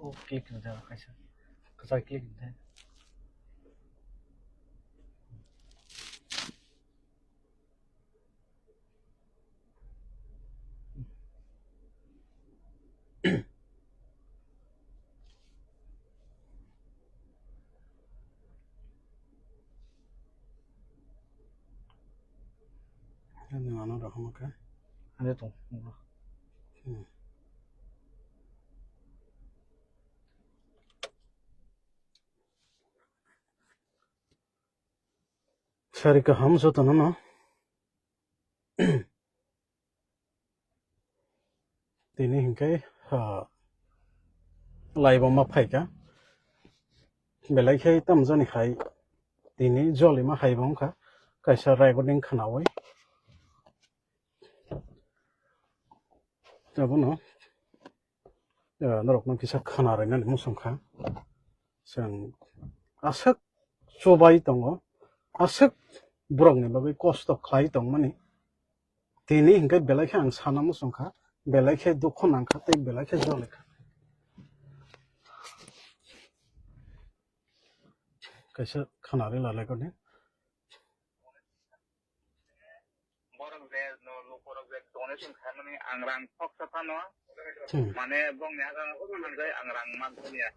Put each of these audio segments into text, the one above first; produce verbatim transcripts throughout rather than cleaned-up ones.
O click ni da kaisa. Kaisa click ni da. Ani ano rohorma khe. Ani tong. Hmm. Sari kaham jotono no. Tini hinkhe, ah, live-o ma phaikha. Belai khe tamjani hai tini jolima hai bo wngkha. Kaisa recording khwnawi. Abono, ah, norokno kisa khwna rwnani muchung kha. Chwng aswk chubai tongo, aswk borokni bagwi kosto khlai tongmani. Tini hinkhe belai khe ang sana muchung kha, belai khe dukhu nang kha tei belai khe joli kha. Kaisa khwna rwi lalai koni. Borok je no lukurok je donation khaimani ang rang khoksa phano. Hmm. Mane bongni aga hanjai ang rang man thania.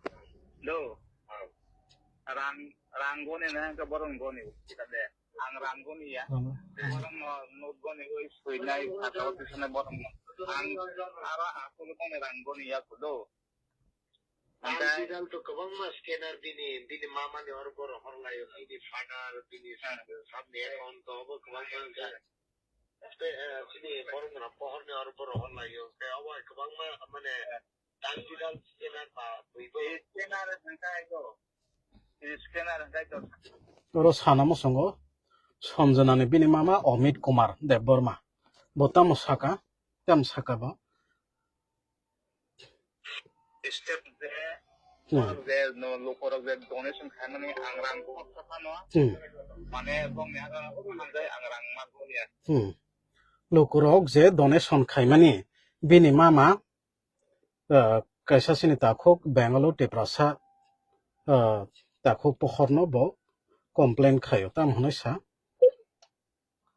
Do. Rang, rang goni na hwnkhe borok goni. Kade ang rang goni ya. Rang. Borok no note goni oi soinai khatao tisane borok no. Ang aro asol goni rang goni ya kudo. Ang digital to kwbangma scanner bini, bini mamani oro borok horlaio, bini father, bini Hmm. sabni account to obo kwbangma wngkha. Tei, eh, chini borok rok pohorni oro borok horlaio. Tei obo hai kwbangma, mane, digital scanner ba twibo. Scanner hwnkhe aito. Scanner hwnkhe aito. Oro sana muchungo Sanjana ni bini mama Amit Kumar Debbarma. Bo tamo saka, tamo saka bo. Step je, Hmm. je no lukurok je donation khaimani ang rang khoksa phano. Hmm. Mane bongni aga hanjai ang rang man thania. Hmm. Lukurok je donation khaimani bini mama, ah, kaisa sini takhuk Bengaluru Tiprasa, ah, takhuk pohorno bo complain khaio, tamo hwnwi sa.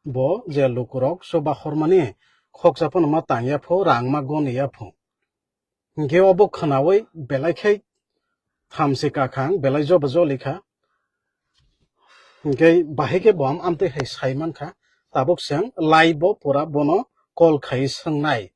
Bo je lukurok chuba hormani khoksa phano ma tangya pho, rang ma goniya pho. Hinkhe obo khwnawi belai khe thamsi kakhang, belai jobo joli kha. Hinkhe bahai khe bo am amtwi hai sai man kha. Tabuk chwng live bo pura bono call khai swngnai.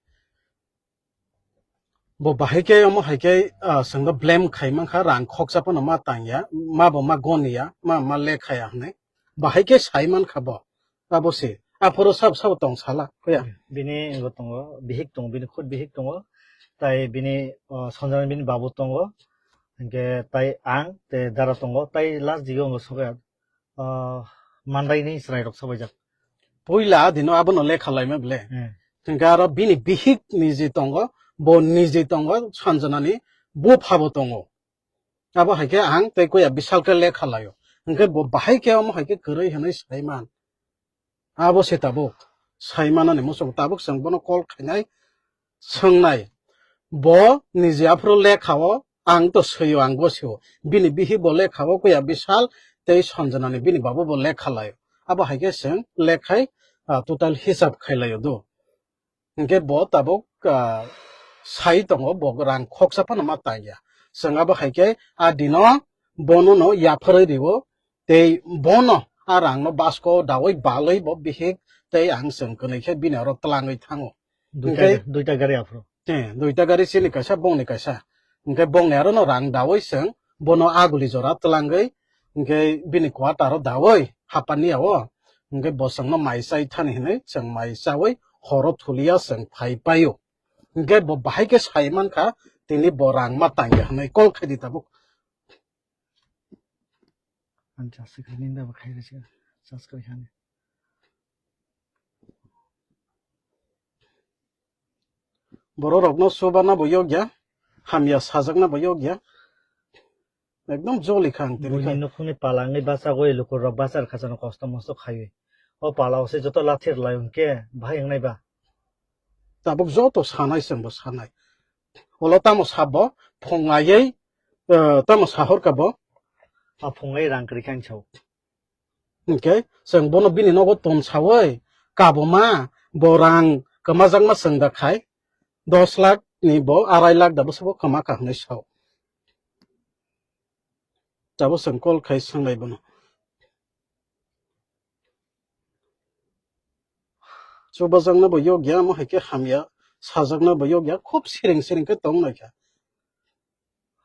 Bo bahai khe omo hai khe, ah, chwngno blame khai man kha, rang khoksa phano ma tangya, ma bo ma goniya, ma, ma lekhaya hwnwi. Bahai khe sai man kha bo. Abo se. Aphuru sabo sabo tong sala, kuya. Bini wngwi tongo, bihik tongo, bini khud bihik tongo. Tai bini, ah, Sanjana bini babu tongo. Hinkhe tai ang, tei dara tongo. Tai last digo wngwi sokya. Ah, mandaini chwrairok sabaijak. Puila dino abono lekha laima bele. Hmm. Hinkhe aro bini bihik niji tongo, bo niji tongo, Sanjanani bupha bo tongo. Abo hai khe ang tei kuya Bishal khe lekha laio. Hinkhe bo bahai khe omo hai khe kwrwi hwnwi sai man. Abo se tabuk sai manani muchung tabuk chwng bono call khainai. Swngnai, bo niji aphuru lekha-o, ang to swi-o, ang gosio. Bini bihik bo lekha-o, kuya Bishal tei Sanjanani bini babu bo lekha lai-o. Abo hai khe chwng lekhai, ah, total hisab khai lai-o do. Hinkhe bo tabuk, ah, sai tongo, bo rang khoksa phano ma tangya. Chwng abo hai khe a dino bono no yapharwi rio, tei bono a rangno basko daui balwi bo bihik tei ang chwng kwnwi khe bini oro twlangwi thango. Duita, hinkhe duita gari aphuru. Eh, duita gari chini kaisa, bongni kaisa. Hinkhe bongni aro no rang daui chwng bono aguli jora twlangwi, hinkhe bini quarter o daui hapani o, hinkhe bo chwngno mai chai thani hinwi chwng mai chaui horo thulia chwng phai paio. Hinkhe bo bahai khe sai man kha, tini bo rang ma tangya hinwi call khai di tabuk. Ang chasik hai ninda bo khai rwchikha, chas kwrwi hani. Borok rokno chubana bo yokya, hamya sajakna bo yokya. Ekdom joli kha ang tini kha. Buini nukhungni pala wngwi bachagwi lukurok bachar khachano kosto mosto khaiwi. O pala o se joto lathir lai hwnkhe bahai wngnai ba? Tabuk joto sanai chwngbo sanai. Ulo tamo sabo, phunglaiwi, eh, tamo sahor ka bo. A phunglai rang kwrwi khe ang sao. Hwnkhe chwng bono bini nogo ton sawi, kabuma, bo rang kwmajakma chwng da khai, dos lakh ni bo, arai lakh da bwswk bo kwma kha hwnwi sao. Tabuk chwng call khai swnglai bono. Chubajakna bo yokya, omo hai khe hamya, sajakna bo yokya, khub siring siring khe tong nai kha.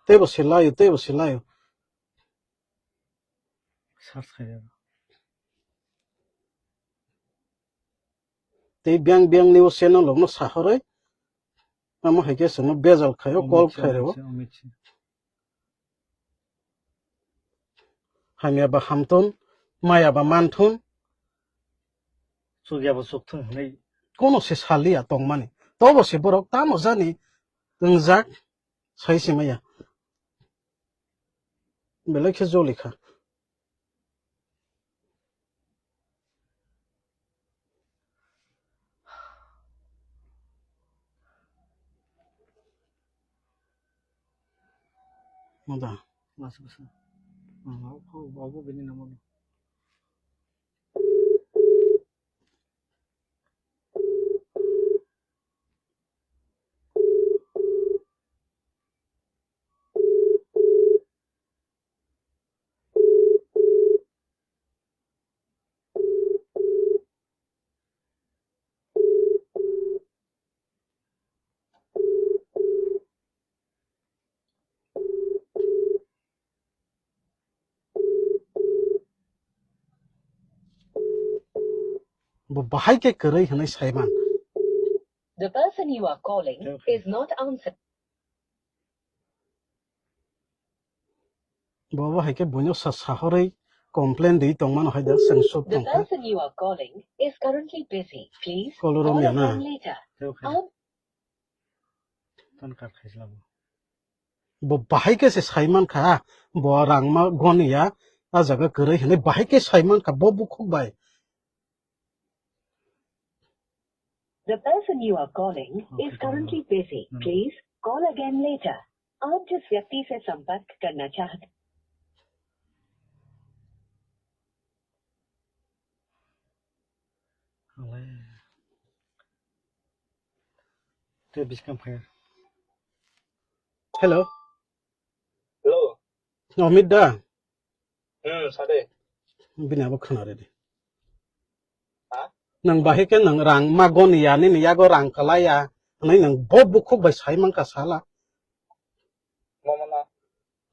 Teibo se laio, teibo se laio. Search khai rw. Tei biyang biyang ni o channel rok no sahorwi, omo hai khe chwng no bejal khai o, call khai rw. Hamya ba hamthun, maya ba manthun. Chukya bo chukthun hwnwi. Kono se saliya tongmani. Tobo se borok tamo jani wngjak sai se maya. Belai khe joli kha. Mada. Basa, basa. Ah, obo, obo bini number. Bo bahai khe kwrwi hwnwi saiman. The person you are calling is not answering. Bo bo hai khe buino sa sahorwi complain di tongmano hai da, chwng sub tongkha. The person you are calling is currently busy. Please call again later. Call rom ya na. Ab- Tan kar khaisla bo. Bo bahai khe se saiman kha, bo rangma goniya, a jaga kwrwi hwnwi bahai khe saiman kha bo bukhuk bai. The person you are calling is currently busy. Please call again later. आप जिस व्यक्ति से संपर्क करना चाहते Tei biskang phai. Hello. Hello. Amit da? Hmm, sade. Bini abo khna ridi. Ha? Nang bahai khe nang rang ma goni ya, nini yago rang kalai ya. Nai nang bo bukhuk bai sai man ka sala. Mama na.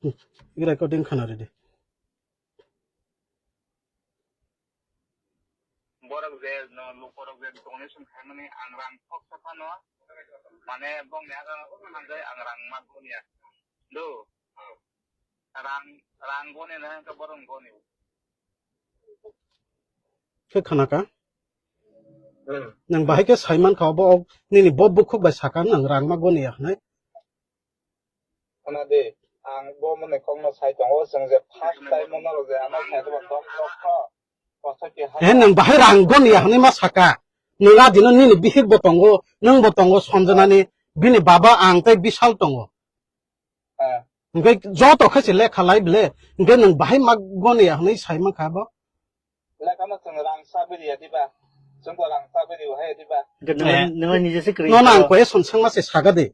Hmm, i recording khna ridi. Borok je no lukorok je donation khaimani ang rang khoksa phano, mane bongni aga hanjai ang rang ma goniya. Do. Rang, rang goni na hwnkhe borok goni. Khe khana ka? Hmm. Nang bahai khe saiman kha obo, nini bo bukhuk bai saka nang rang ma goniya hwnwi. Khna di, ang bo mwnwi kokno sai tongo, chwng je first time o norok je ano sai rwma dok dok kho. He, nwng bahai rang goniya hwnwi ma saka. Nwng a dino nini bihik bo tongo, nwng bo tongo, Sanjana ni, bini baba, ang tei Bisal tongo. Eh. Hwnkhe joto khe se lekha lai bele, hwnkhe nwng bahai ma goniya hwnwi sai man kha bo. Lekha no chwng rang sa biriya diba? Chwng bo rang sa biriya hai diba? Hwnkhe nwng, eh, nwng nije se kwrwi. Nono ang kho. Question swngma se saga de.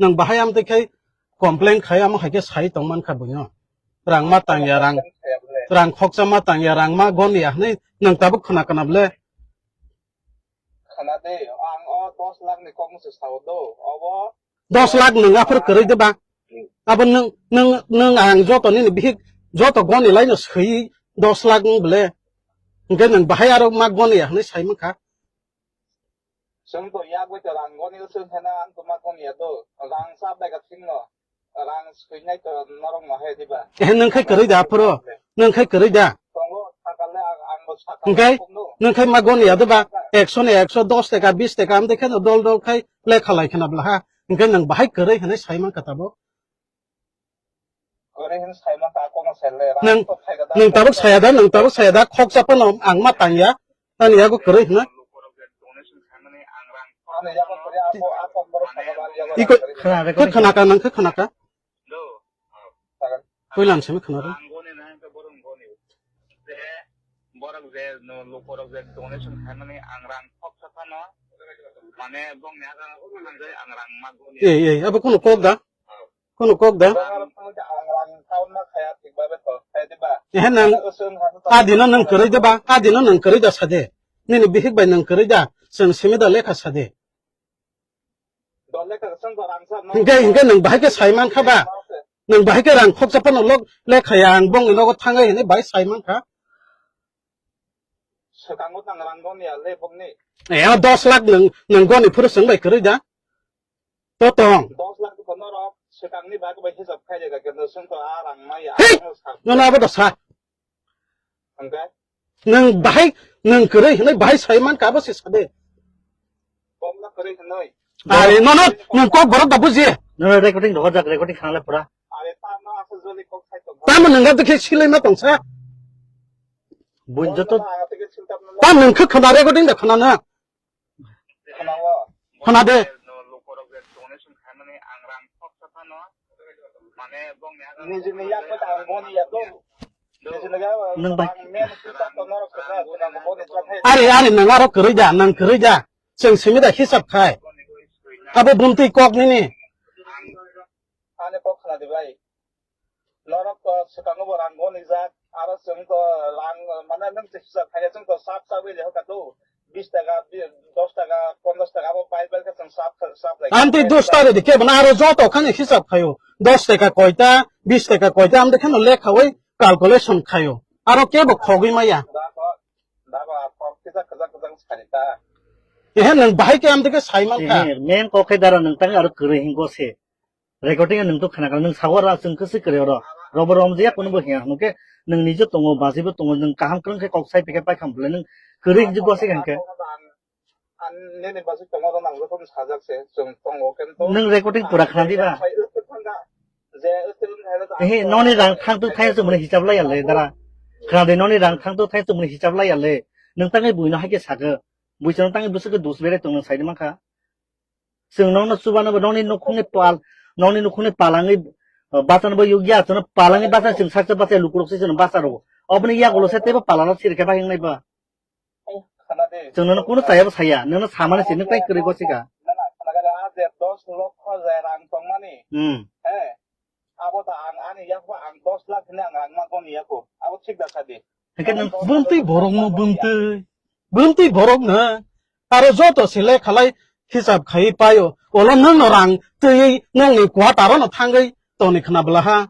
Nwng bahai amtwi khai complain khai amo hai khe sai tong man kha buino. Rang ma tang ya, rang, rang khoksa ma tang ya, rang ma gon ya hwnwi nwng tabuk khna kana bole. Khna de, ang o dos lakh ni kok no se sao do. Obo dos lakh nwng aphuru kwrwi de ba? Abo nwng, nwng, nwng ang joto nini bihik joto goni laino swi dos lakh wng bole. Hwnkhe nwng bahai aro ma goni ya hwnwi sai man kha. Chwng to yak bai to rang goni chwng hena ang to ma goni ya do. Rang sa bai ka thing no. Rang swinai to norok no hai diba? Eh, nwng khai kwrwi da aphuru? Nwng khai kwrwi da? Tongo, sakale ang, ang bo sakale. Hwnkhe? Tongo. Nwng khai ma goni ya diba? Ekso ni ekso, dos taka, bis taka, amtwi khe no dol dol khai lekha lai khna bla ha. Hwnkhe nwng bahai kwrwi hwnwi sai man kha tabuk? Kwrwi hwnwi sai man kha, kono sele, rang nwng, to phai gada. Nwng tabuk saya da, nwng tabuk saya da, khoksa phano ang ma tang ya. Ani yago kwrwi hwna. Iko, khe khna ka, nang khe khna ka. Puilan simi khwnaro. Ang goni na hwnkhe borok goni. Je borok je no lukorok je donation khaimani ang rang khoksa phano mane bongni aga hanjai ang rang ma goni. Ei, ei, abo kuno kok da? Kuno kok da? Ang rang kaun ma khaya thik babe to, khaya diba? Ehe nang adino nang kwrwi da ba? Adino nang kwrwi da sade. Nini bihik bai nang kwrwi da? Chwng simi da lekha sade. Hingke, hingke nwng bahai khe sai mankha ba? Nwng bahai khe rang khoksa phano lok lekhaya ang bongni nogo thangwi hinwi bahai sai mankha. Swkango tang rang goni ya le bongni. Eh, dos lakh nwng, nwng goni phuru chwng bai kwrwi da? To tong. Dos lakh ko norok swkangni bag bai hisab khai de ga kendo sung to a rang ma ya. Hei! Ano sa. Nono abo da sa. Hingke? Nwng bahai, nwng kwrwi hinwi bahai sai mankha abo se sade. Komla kwrwi hinwi. Are nono nwng kok borok da buji. Nono recording rohor jak, recording khanale pura. Are ta no asa joli kok sai tong. Tamo nwng ga dikhe silai ma tongsa. Buin joto. Tam nwng khe khana recording da khana na. Khana de. Nwng bai. Ari, ari, nwng aro kwrwi da, nwng kwrwi da. Chwng simi da hisab khai. Abo buntwi kok nini. Ani kok khana de bai. Norok to swkango bo rang goni jak, aro chwng to rang, mane, nwng se hisab khaina chwng to sap sap wi leho ka do, bis taka, bi-, dos taka, ponchash taka abo pai pai khe chwng sap, sap lai. Amtwi dos taka de kebo na aro joto khani hisab khayo. Dos taka koita, bis taka koita, amtwi kheno lekhawi calculation khayo. Aro kebo khogwi maya. Dago, dago, a kok kisa kisa kisa sari ta. Ehe, nwng bahai khe amtwi khe sai mankha. Ehe, men kok khe dara nwng tang aro kwrwi hingo se. Recording nwng to khna kha, nwng sago ra chwng khe se kwrwi oro. Robo rom je kunu bo hiya hwnkhe nwng nije tongo, bajibo tongo, nwng kaham kwrwng khe kok sai pikhe pai kham bwle nwng kwrwi hinjik bo se hwnkhe. Ang nini basi tongo ro nang joto sajak se chwng tongo kento. Nwng recording pura khna diba? Ehe, noni rang thang tu thai chwng mani hisab lai ya le dara. Khna de noni rang thang tu thai chwng mani hisab lai ya le. Nwng tangwi buino hai khe sakhe. Buisano tangwi bwswk khe dus berai tong nwng sai de mankha. Chwng nokno chubano bo nokni nukhungni pal, nokni nukhungni palangwi, uh, bachano bo yukya, chwngno palangwi bacha chwng saksa bacha lukurok se chwngno bacha rwo. Oboni yagulo se teibo palano sirikhe bai wngnai ba. Chwng nono kunu chayabo saya, nono samani se nwng tai kwrwi gosika. Hmm. Abo ta ang ani yak ba ang dos lakh hwnwi ang rang ma goni yako. Abo thik da sadi. Hwnkhe nwng bumtwi borokno bumtwi, bumtwi borokno aro joto se lekhalai hisab khaiwi paio. Olo nwngno rang twiwi nwngni quarter-o no thangwi tongni khna bwlaha.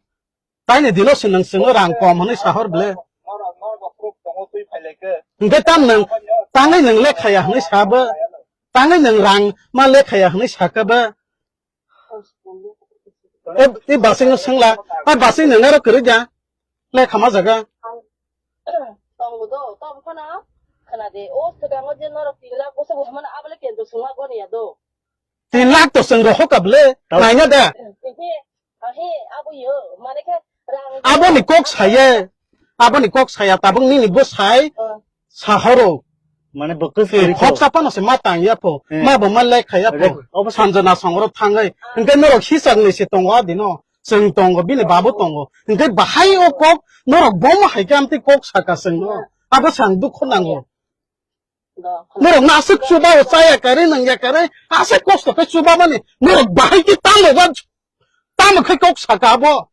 Taini dino se nwng chwngno rang kom hwnwi sahor ble. Hwnkhe tam nwng tangwi nwng lekhaya hwnwi sabo. Tangwi nwng rang ma lekhaya hwnwi sakha ba. E, e basing no sengla. A basing no nero kwrwi ja. Le khama jaga. Tongo do, tong khana. Khana de, o swkango je norok tin lakh boso bo hwnmano abole kendro sungma goni ya do. Tin lakh to seng rohok able. Naina da. Ehe, ahe, abo yo, mane khe rang. Aboni kok saye. Aboni kok saya tabung nini bo sai. Sahoro. Mane bo kwswk kwrwi kho. Khoksa phano se ma tang ya pho. Ma bo ma lekha ya pho. Obo sanjana songro thangai. Hwnkhe norok hisab ni se tongo adino. Chwng tongo, bini babu tongo. Hwnkhe bahai o kok norok bomo hai khe amtwi kok saka chwngno. Abo sang dukho nango. Norok no aswk chuba o chaya kare nangya kare aswk kosto khe chuba mani. Norok bahai khe tamo ba tamo khe kok saka abo.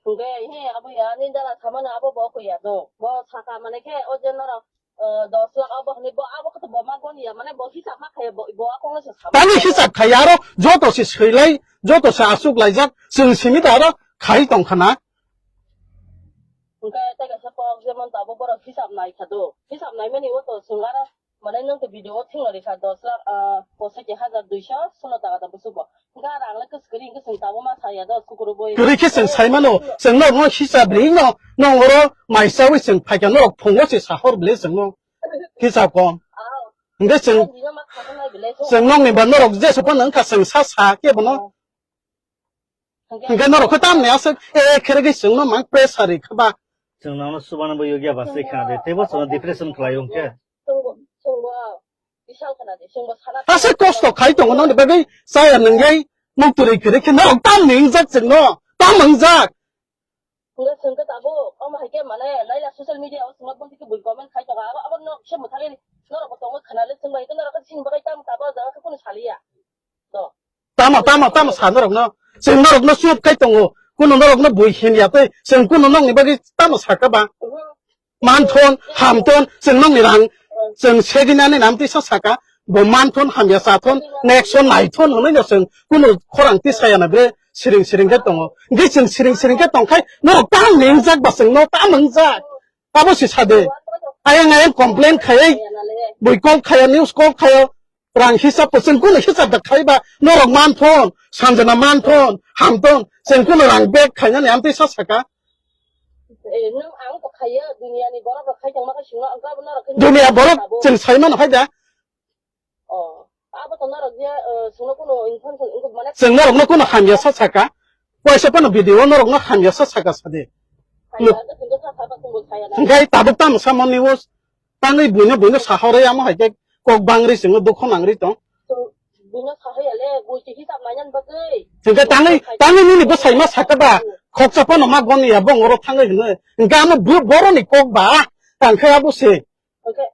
Hwnkhe, he, abo ya, nini dala samano abo bo koi ya do. Bo saka mane khe, o je norok, eh, dos lakh abo hwnwi bo abo khe to bo ma goni ya, mane bo hisab ma khayo, bo, bo akung se sama. Tani hisab khai aro joto se swilai, joto se aswk laijak, chwng simi da aro khai tong khana. Hwnkhe tei kaisa kok jemon tabuk borok hisab nai kha do. Hisab naimani o to chwng aro Mane nwng to video o thwngwi rikha dos lakh, ah, pochati hajar duiso sulo taka da busugo. Hwnkhe rang le kwswk kwrwi hwnkhe chwng tabuk ma saya do, sukuru boi. Kwrwi khe chwng sai mano, chwng norokno hisab ri no, nong oro mai chawi chwng phaikha norok phungo se sahor bile chwngno. Hisab kom. Hwnkhe chwng, chwng nokni ba norok jesa phano wngkha chwng sa sa khe bono. Hwnkhe norok khe tamni aswk, eh, khere khe chwngno mang pressure ri kha ba. Chwng nono chubano bo yogya ba se kha de, teibo chwngno depression khlai hwnkhe. Chwngbo, chwngbo, bisal khna de, chwngbo sana. Aswk kosto khai tongo nokni bagwi chaya nwngyai, muktwrwi kwrwi khe norok tamni wngjak chwngno, tam wngjak. Hwnkhe chwng khe tabuk omo hai khe mane naila social media o chwngma bwtwi khe bui comment khai tongo. Abo, abo no se mwthangwi norok bo tongo khwnale chwng bai khe norok khe chini bagwi tamo tabuk o jaga khe kunu saliya. To. Tamo, tamo, tamo sa norokno. Chwng norokno chup khai tongo. Kunu norokno bui himya tei chwng kunu nokni bagwi tamo saka ba. Mhm. Manthon, hamton, chwng nokni rang, chwng seginani nam tisa saka, bo manthon, hamya sathon, nekson, naithon hwnwi no chwng kunu khorang tisaya na bre, siring siring khe tongo. Hwnkhe chwng siring siring khe tongkhai, norok tamo ningjak ba chwngno tamo wngjak. Abo se sade. Ayang ayang complain khaiwi, bui call khayo, news call khayo, rang hisab bo chwng kunu hisab da khaiba, norok manthon, sanjana manthon, hamton, chwng kunu rang bag khainani amtwi sa saka. Eh, nwng ang to khaiyo, duniani borok rok khai tongma khe sino, ang kabo norok khe Dunia borok abo. Chwng sai mano hai da. Oh, abo to norok je, eh, sino kuno information, wngkha mane. Chwng norokno kuno hamya sa saka. Waisa phano video norokno hamya sa saka sade. Hamya sa saka, saka, saka, saka, saka. Hwnkhe tabuk tamo samani o tangwi buino buino sahorwi amo hai khe kok bangri chwngno dukho nangri tong. Chwng buino sahaya le, bui se hisab mainan bagwi. Hwnkhe tangwi, tangwi nini bwsai ma saka ba, khoksa phano ma goni ya, bong oro thangwi hwnwi. Hwnkhe amo bu-, boroni kok ba, tangkhe abo se. Hwnkhe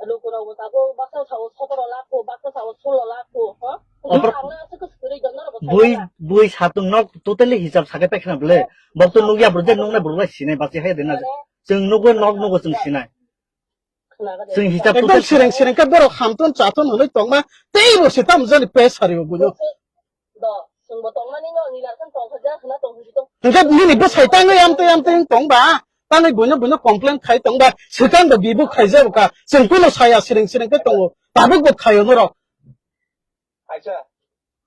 lukurok bo tabuk baksa sao sotoro lakh ko, baksa sao sulo lakh ko, ha? Obo Ang aswk swrwi dong norok bui, bui satung nok totally hisab sakai paikha na bwle. Bok to nukya bwrwk je nuknai bwrwk bai sinai basi hai de na. Chwng nukgo nok nukgo chwng sinai. Chwng hisab ekdom tutu sireng sireng khe borok hamton chaton hwnwi tongma teibo se tamo jani pes saribo buino. Do, chwngbo tongmani no nila khan tongkha ja khna tong hwnwi tong. Hwnkhe nini bwsai tangwi amtwi amtwi wng tongba, tangwi buino buino complain khai tongba, swkang ba bibo khaijabo ka, chwng kuno saya sireng sireng khe tongo, tabukbo khaio norok. Aisa,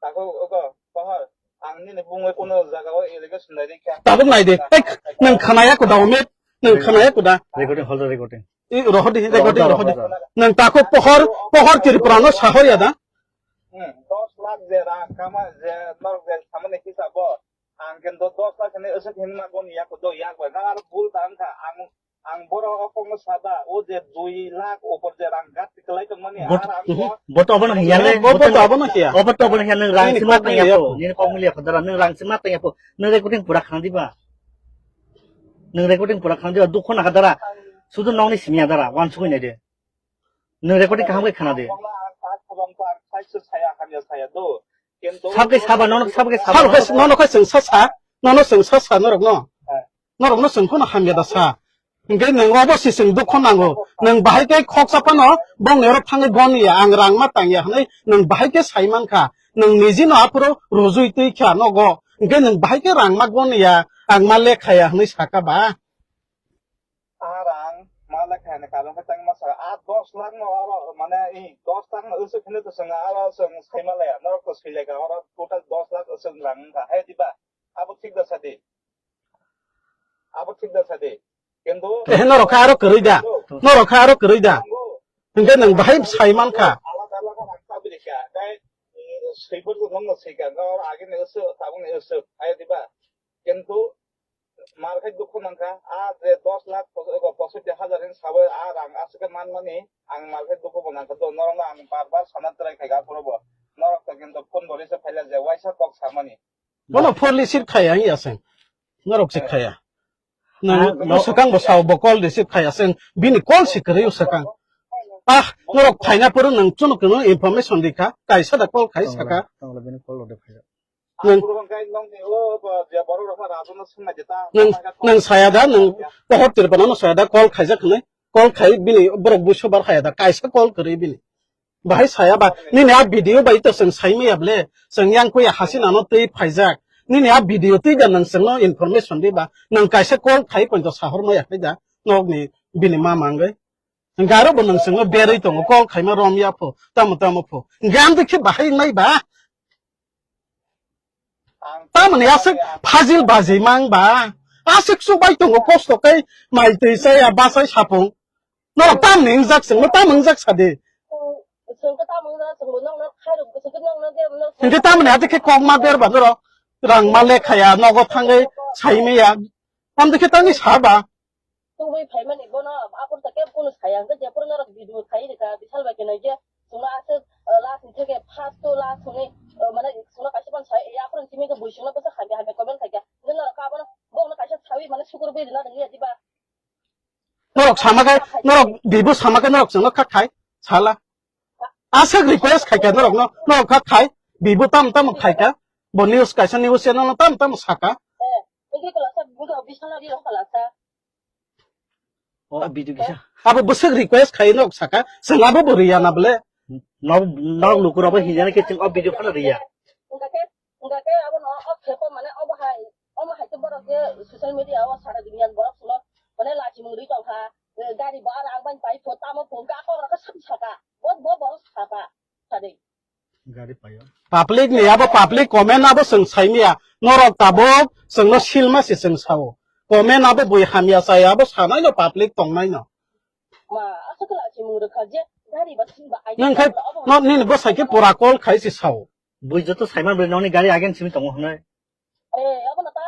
takhuk ogo, pohor, ang nini bumungwi kuno jagao allegation nai rikha. Tabuk nai de. Ek, nwng khwnaya kuda, Omit? Nwng khwnaya kuda? Recording, hold the recording. I, rohor di, recording, rohor di. Nwng takhuk pohor, pohor Tripura no sahor ya da? Hmm, dos lakh je rang kama je norok je samani hisabo. Ang khe do-, dos lakh hwnwi aswk hwnwi ma goni yak do yak bai. Nang aro bul ta wngkha. Ang, ang borok o kokno sada, o je dui lakh upor je rang gati kwlai tongmani, Bot-, ar ang mhm. Bo to abono hiya le, Bo, bo to abono hiya. Obo to abono hiya, nwng rang Nini sima kok tang ya milia po, po. Nini kok milia po, dara, nwng rang sima tang ya po. Nwng recording pura khna diba? Nwng recording pura khna diba, dukho nakha dara. Sudu nokni simi ya dara, wansugwi nai de. Nwng recording kaham khe khna de. Sabke saba, nono sabke saba. Sabke nono khe chwng sa sa, nono chwng sa sa norok no. Norok no chwng phano hamya da sa. Hingke nwng obo se chwng dukho nango. Nwng bahai khe khoksa phano bongni oro thangwi goni ya, ang rang ma tang ya hwnwi nwng bahai khe sai man kha. Nwng niji no aphuru rujui twi kha nogo. Hingke nwng bahai khe rang ma goni ya, ang ma lekha ya hwnwi saka ba. A rang ma lekha ni karon khe tang ma sa, a dos lakh no aro mane i dos lakh no usuk hino to swnga aro swng sai ma laya, norok to swi leka oro total dos lakh usuk rang wngkha, hai diba? Abo thik da sadi. Abo thik da sadi. Kintu Eh, norok kha aro kwrwi da? Norok kha aro kwrwi da? Hingke nwng bahai sai man kha. Alada alada rang ta bini kha. Dai, mm, swi bo nwng no swi kha, oro age ni usuk, tabuk ni usuk, hai diba? Kintu Mar khe dukhu mankha, a je dos lakh pos-, ego posotti hajar hin sawi a rang aswk khe manmani, ang mar khe dukhu bo nangkha do, norokno ang bar bar sana try khaikha aphuru bo. Norok to kintu phone bo receive khaila je waisa kok samani. Bono phone receive khaya wngya se. Norok se khaya. Nang Ah, no. Swkang bo sao bo call receive khaya se. Bini call se kwrwi swkang. Ah, norok phaina phuru nang chwng kwno information rikha. Kaisa da call khai saka. Tongla, tongla bini call rode phai. Nwng, nwng, nwng saya da, nwng pohor Tripura no saya da, call khaijak hwnwi, call khai bini borok buisu bar khaya da, kaisa call kwrwi bini. Bahai saya ba, nini a video bai to chwng sai maya ble, chwng yang kuya Hasina no twi phaijak. Nini a video twi da nwng chwngno information di ba, nwng kaisa call khai poito sahor maya khai da, nokni bini ma mangwi. Hwnkhe aro bo nwng chwngno berwi tongo, call khaima rom ya pho, tamo tamo pho. Hwnkhe amtwi khe bahai wngnai ba? Tamoni aswk phajil bajima wng ba? Aswk chubai tongo kosto khe mai twi chaya bachai sapung. Norok tamoni wngjak chwngno tamo wngjak sadi. Hwnkhe tamoni atwi khe kok ma ber ba norok rang ma lekhaya nogo thangwi sai maya. Amtwi khe tamni sa ba? Tubui phaimani bono aphuru ta kebo kunu saya, hwnkhe jephuru norok video khai rwkha, Bishal bai khe nai je, chwngno aswk, uh, last ni theke first to last hwnwi, uh, mane chwngno kaisa phano sai, aphuru simi khe bui chwngno bwsa hamya hamya comment khaikha, hwnkhe norok abono, bono kaisa sawi mane, Norok sama khe, norok bibo sama khe norok chwngno kha khai, sala. Aswk request khai kha norokno, norok kha khai, bibo tamo tamo khai kha. Bo news kaisa news channel no tamo tamo saka. O video kisa. Abo bwswk request khai norok saka, chwng abo bo riya na bole. Norok, norok lukurok bo hinjana khe chwng o video phano riya. Hwnkhe, hwnkhe abono o khepo mane obo hai, omo hai khe borok je social media o sara duniya borok sino mane lachimung ri tongkha, gari bo aro ang bai pai pho tamo pho hwnkhe a kok rok khe saka, bo, bo, bo saka, sadi. Gari payo. Public ni abo public comment abo chwng saimaya, norok tabuk chwngno silma se chwng sao. Comment abo bui hamya chaya abo sanai no public tongnai no. Ma, aswk khe lachimung rwkha je gari ba sing ba ai. Nang khai, obo no, nini bwsai khe pura call khai se sao. Bui joto saiman bwrwi noni gari again simi tongo hwnwi. Eh, abono ta.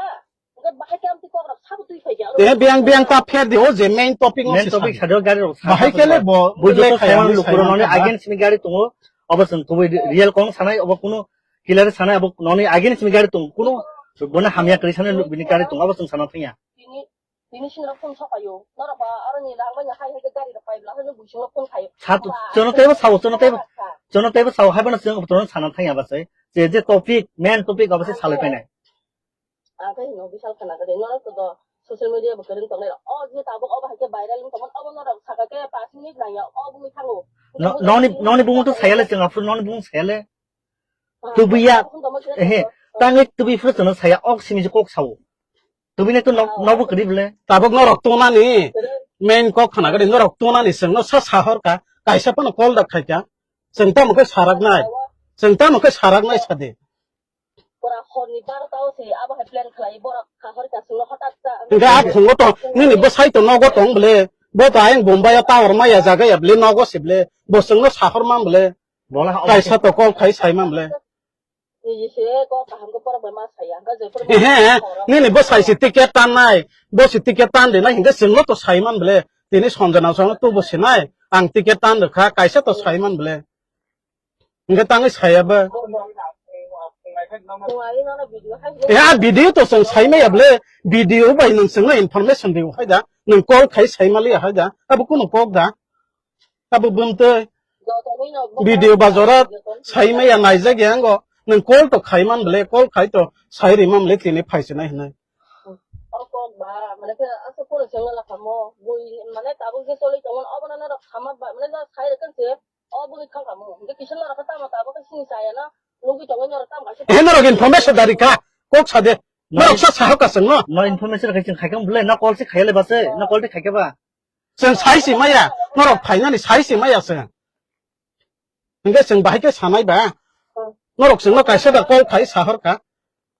Hwnkhe bahai khe amtwi kok rok sabo twi phai khe. Eh, biyang, biyang ta pher di, o je main topic no. Main se topic sadi. Sadi o gari rok bahai khe le bo bui joto saiman lukurok noni again simi gari tongo. Obo chwng kubui real kong sanai, obo kuno killer sanai, obo noni again simi gari tongo. Kuno bono hamya kwrwi sanai bini gari tongo, obo chwng sana thangya. Tini, tini sini rok phone sokayo. Norok ba aroni rang bai hai hai khe gari rok pai bla hwnwi buising rok phone khayo. Sa to, chono tebo sao, chono tebo, chono tebo sao, hai bono chwng botorno sana thangya ba se. Je, je topic, main topic obo se salai painai. Ang khe hino bisal khana gade, norok to do social media bo kwrwng tongnai rok. O je tabuk obo hai khe viral wng tongmani, obo norok saka khe pash minute nangya, o bumui thango. No, noni, noni bumung to sayale chwng aphuru, noni bumung sayale. Tubuya, ehe, tangwi tubui phuru chwngno saya, ok simi je kok sao. Tubui nai to nok, nokbo kwrwi bwle. Tabuk norok tongnani, main kok khana gade, norok tongnani chwngno sa sahor ka, kaisa phano call da khai ka. Chwng tamo khe sarak nai, chwng tamo khe sarak nai sadi. Pura horni barota o se abo hai plan khlai, borok kahor ka chwngno hwtak ta. Hwnkhe a phungo to, nini bwsai to nogo tong bwle, bo to ayang Bombay o tower maya jaga ya bwle, nogo se bwle, bo chwngno sahor man bwle. Bola ha kaisa to call khai sai man bwle. Niji se kok kaham khe borok bai ma saya, hwnkhe je phuru. Ehe, nini bwsai se ticket tan nai, bo se ticket tan de nai, hwnkhe chwngno to sai man bwle, tini Sanjana chwngno tubu se nai, ang ticket tan rwkha, kaisa to sai man bwle. Hwnkhe tangwi saya ba. Nung ai nono video hai. Eh, a video to chwng sai maya bwle. Video bai nwng chwngno information rw hai da. Nwng call khai sai maliya hai da. Abo kunu kok da. Abo bumtwi. Joto nino video ba jora video sai maya naijak ya ngo. Nwng call to khai man bwle. Call khai to sai ri man bwle tini phai se nai hinai. O kok ba, mane khe asa pura chwngno la kamo. Bui, mane tabuk je choli tongmani obo no norok sama ba, mane jora sai rwkha se. O bwrwi thang kamo. Hwnkhe kisa norok khe tamo tabuk khe sini chaya no. Nugwi tongwi norok tamo kaisa. He norok information dari kha. Kok sa de. Norok sa sahok ka chwngno. No information khe chwng khai khe bwle, no call se khai le ba se, no call de khai khe ba. Chwng sai si maya. Norok phainani sai si maya chwng. Hwnkhe chwng bahai khe sanai ba. Norok chwngno kaisa da call khai sahor kha.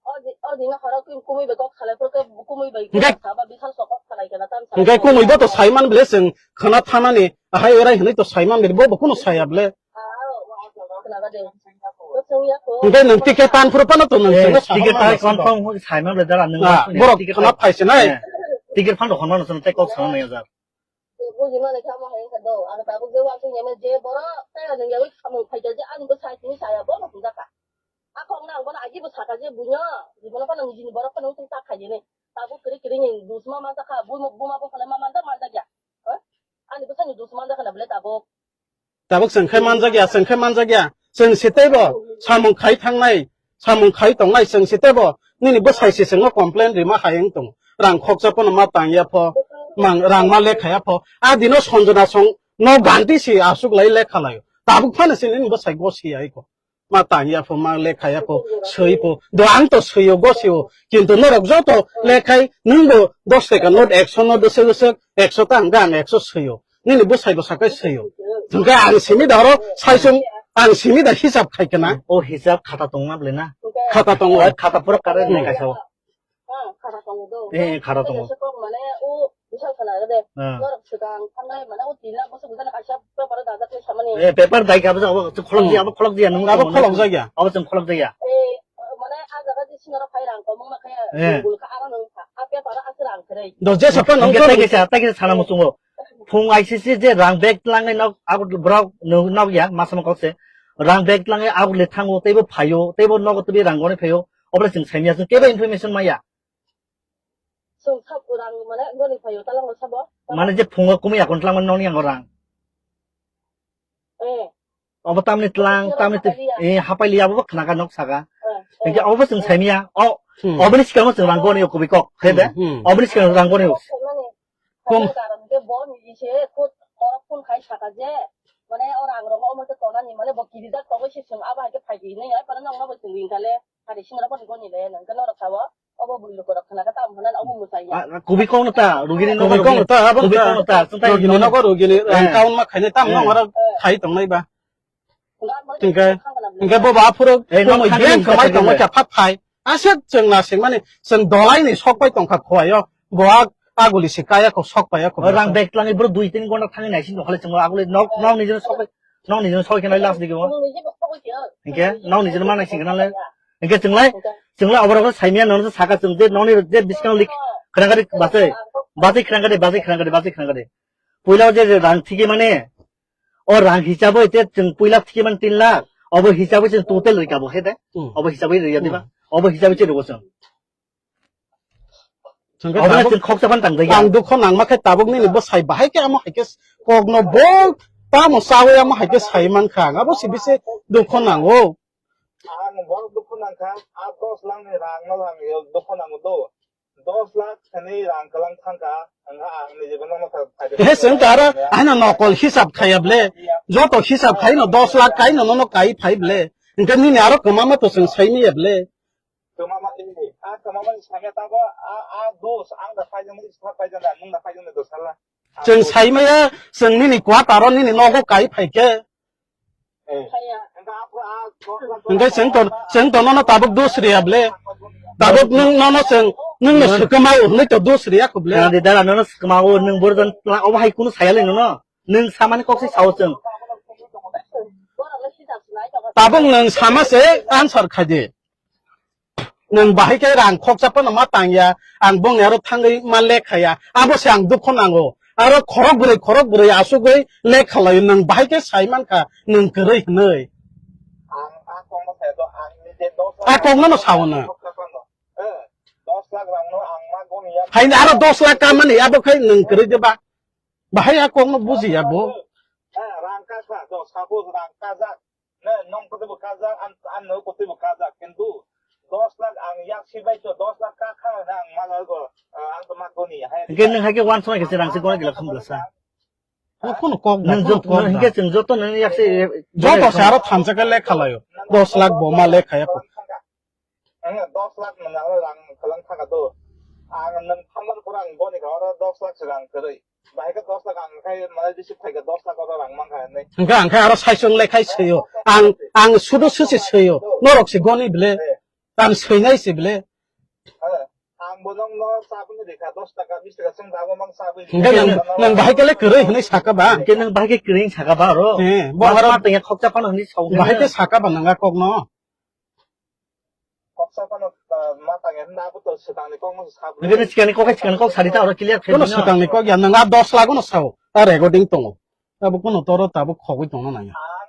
O di-, o dino horo kwi kumui bai kok salai phuru khe kumui bai hwnkhe kok saba bisal sok kok salai khe na tam salai hwnkhe khe kumui bo to saiman bwle chwng khwna thanani ahai orai hwnwi to saiman bwle bo bo kuno saya bwle. Ah, o, o, o, khwna ba de. Bo chwng ya kho. Hwnkhe nwng ticket tan phuru phano to nwng eh, chwngno ticket sahorma tai naising confirm kok. Hwnwi saiman bwle dara nwng ah, ma borok ticket khwna tai phai se nai. Eh, ticket phano hwnmano chwng tei kok sana nai jar. Bujimani khe amo hai wngkha do, ang tabuk je uansuk ya mani je borok tei ani yawi samung phaikha je ani bwsai tini saya bono hwnjakha. A kok no ang bono agi bo sakha je buino, buino phano nijini borok phano wngtong ta khaidi hinwi. Tabuk kwrwi kwrwi ni dusma manjakha, buma, buma buphano ma manja manjakya. Ha? Ani bwsani dusma manjakha na bwle tabuk. Tabuk chwng khe manjakya, chwng khe manjakya. Chwng se teibo samung khai thangnai, samung khai tongnai chwng se teibo nini bwsai se chwngno complain rima hai wng tongo. Rang khoksa phano ma tangya pho, mang, rang ma lekha ya pho. A dino Sanjana song no ganti si asuk lai lekha laio. Tabuk phano se nini bwsai go si ai ko. Ma tangya pho, ma lekha ya pho, swi pho. Do ang to swio, go sio. Kintu norok joto lekhai nwng bo dos taka note, ekso note swk swk, ekso ta hwnkhe ang ekso swio. Nini bwsai bwsa khe swiyo. Hwnkhe ang simi da oro saisung, ang simi da hisab khai khe na. O hisab khata tongma bwle na? Khata tongo. O khata pura kare nai kaisa o. Eh, khata tongo. Eh. Paper dai ka bwsa abo kholok di, abo kholok di, nung abo kholok di ya. Eh. Do je sapa nang tei kisa, tei kisa sana muchungo. Phung I C C je rang bag tlangnai nok abo borok nok ya, masama kok se. Rang bag tlangnai abo le thango, teibo phaio, teibo nogo teibo rang goni phaio. Obra chwng saimya, chwng kebo information maya. Chwng sab rang mane goni phaio talango sabo. Mane je phungo kumui akon tlang mani nokni yango rang. Eh. Obo tamni tlang, tamni twi, eh, hapai liya abo khna kha nok saka. Eh, eh. Hinkhe obo chwng saimiya. O, hmm, oboni sikang chwng rang goni o kubui kok. He de? Hmm, hmm. Oboni sikang rang goni o. Kom. Karon ke bo ni se khut khorok phun khai saka je. Mane o rang rok omo te tonani mane bo kirijak tongwi se chwng abo hai khe phai di hinwi ai pano nokno bo chwng ring kha le. Hari singra bo ni goni le nang khe norok sabo. Obo bui lukurok khna khe tamo hwnna obo mwsai ya. Ah, kubui kok no ta, rugini no kubui kok no ta, abo kubui kok no ta, chwng tai rugini no. Nogo rugini, eh, rang kaun ma khainai tamo, eh, nang oro khai tongnai ba. Hingke, hingke bo ba phuru eh, no, kumui thangwi yen hingke kamai tongo thangwi. Khe phat phai. Aswk chwng na singmani, chwng dolai ni sok pai tongkha khowaio. Bo a, aguli se kaya kho sok pai ya kho. Rang bag twlangwi bro dui tin gonta thangwi naising dokhale chwng aguli nok, nok ni jeno sok pai. Nokni jeno soi khe nai last digi o. Hingke nokni jeno manai singkhe nang le. Hingke chwng lai, chwng lai oborok saimya nono saka chwng je nokni je biskang lik khwrang gari bachai, bachai khwrang gari, bachai khwrang gari, bachai khwrang gari. Puila o je je rang thigi mane, o rang hisabo ite chwng puila thigi mane tin lakh, obo hisabo chwng total rika bo he de. Hmm. Obo hisabo rika diba? Hmm. Obo hisabo chwng rwgo chwng. Chwng khe obo tabuk chwng khoksa phan tang jaya. Ang dukho nangma khe tabuk nini bwsai bahai khe amo hai khe kokno bo tamo chawi amo hai khe sai man kha. Ang abo se bisi dukho nango. Ang bo dukho nang kha, a dos lakh ni rang no ang dukho nango do. Dos lakh thani rang kwlang thang kha, ang ang ni jibon no kha. He chwng ta aro ano nokol hisab khaya ble. Joto hisab khai no dos lakh kai no no kai phai ble. Hingke nini aro kwma ma to chwng sai ni ya ble. Kwmama, eh, a kwmamani sanya tabo, a, a dos, ang da paijak ni, sa paijak da, nung da paijak ni dos hala. Chwng saimaya, chwng nini kwataro nini nogo kai phaikhe. Eh. Hingke chwng to, chwng to nono tabuk dos riya ble. Tabuk nung nono chwng, nungno swkama o hwnwi to dos riya kho ble. Nang di dara nono swkama o, nung borok jan tla obo hai kunu saya le nono. Nung samani kok se sao chwng. Tabuk nung sama se answer khai di. Nwng bahai khe rang khoksa phano ma tang ya, ang bongni aro thangwi ma lekha ya, abo se ang dukho nango. Aro khorok bwrwi, khorok bwrwi asugwi lekha laio, nwng bahai khe sai man kha, nwng kwrwi hwnwi. Ang a kokno sai do, ang nije dos lakh. A kokno no sao nwng. Khoksa phano. Eh, dos lakh rang no ang ma goni ya. Haino aro dos lakh kamani, abo khai nwng kwrwi de ba. Bahai a kokno buji ya bo. Eh, rang kasa, do, suppose rang kajak. Ne, nong kotwi bo kajak, an, an no kotwi bo kajak, kintu dos lakh ang yak sibai to dos lakh ka kha na ang malago, ah, ang to magoni, hai. Hingke nwng hai khe wansong hai khe se rang se gona gila khum bwlasa. O kono kok da, nwng kono jot-, kok nwng da. Hingke chwng joto nwng yak se, joto se aro thansa khe lekha laio. Dos lakh bo ma lekha ya ko. Ang dos lakh nwng aro rang kwlang thaka do. Ang nwng thangnani pore ang goni kha oro dos lakh se rang kwrwi. Bahai khe dos lakh ang khai mane receive khai khe dos lakh oro rang man kha hinwi. Hwnkhe ang khe aro saichung le khai swiyo. Ang, ang sudu susi swiyo. Norok se goni bile. Eh. Ang swinai se bile. Eh. Ang bo nokno chabwi rikha dos taka, bis taka chwng dabo mang chabwi rikha. Hwnkhe nwng, nwng bahai khe le kwrwi hinwi saka ba? Hwnkhe nwng bahai khe kwrwi saka ba aro? Eh, bo aro ma tengya khokcha phano hinwi sao. Bahai khe saka ba nwng a kokno? Koksa phano, ah, ma tangya hwnna abo to swkangni kokno se sabwi. Nokhe swkangni kok hai swkangni kok sadi ta oro clear khe. Kono swkangni kok ya, nwng a dos lakh no sao, a recording tongo. Abo kono toro tabuk khogwi tongna nangya. Ang,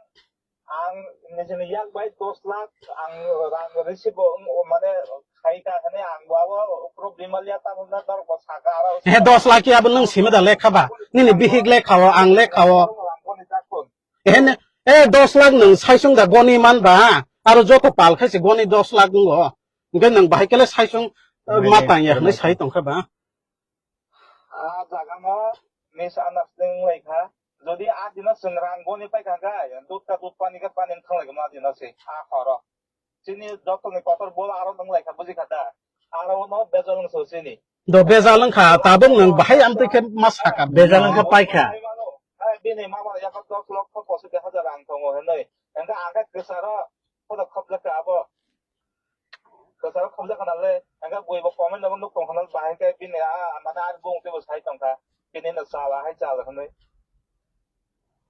ang nijini yak bai dos lakh, ang rang receive o, mane, khai ka hwnwi ang bo abo problem ya ta hwnna dor ko saka aro. He dos lakh ya abo nwng simi da lekha ba? Nini bihik lekha o, ang lekha o. Ang boni jakon. Ehen, eh, dos lakh nwng saichung da goni man ba, aro joto pal khai se goni dos lakh wngo. Hwnkhe nwng bahai khe le saichung, eh, ma tang ya hwnwi sai tong kha ba. A jaga no misunderstanding wng lai kha. Jodi a dino chwng rang goni pai kha khe, dud ka dud, pani ka pani wng thang lai kha a dino se, a horo. Chini jotoni kotor bo aro nung lai kha, buji kha da? Aro no bejal wng so chini. Do bejal wng kha, tabuk nwng bahai amtwi khe ma saka. Bejal wng kha, pai kha. Hai, bini mama yakho dos lokho pochis hajar rang tongo hinwi. Hwnkhe ang khe kwcharo khono khobjak kha abo. Kwcharo khobjak khna le, hwnkhe bui bo comment no nuk tong khna bahai khe bini a, mane ani bung twibo sai tong kha. Bini no chala hai chala hinwi.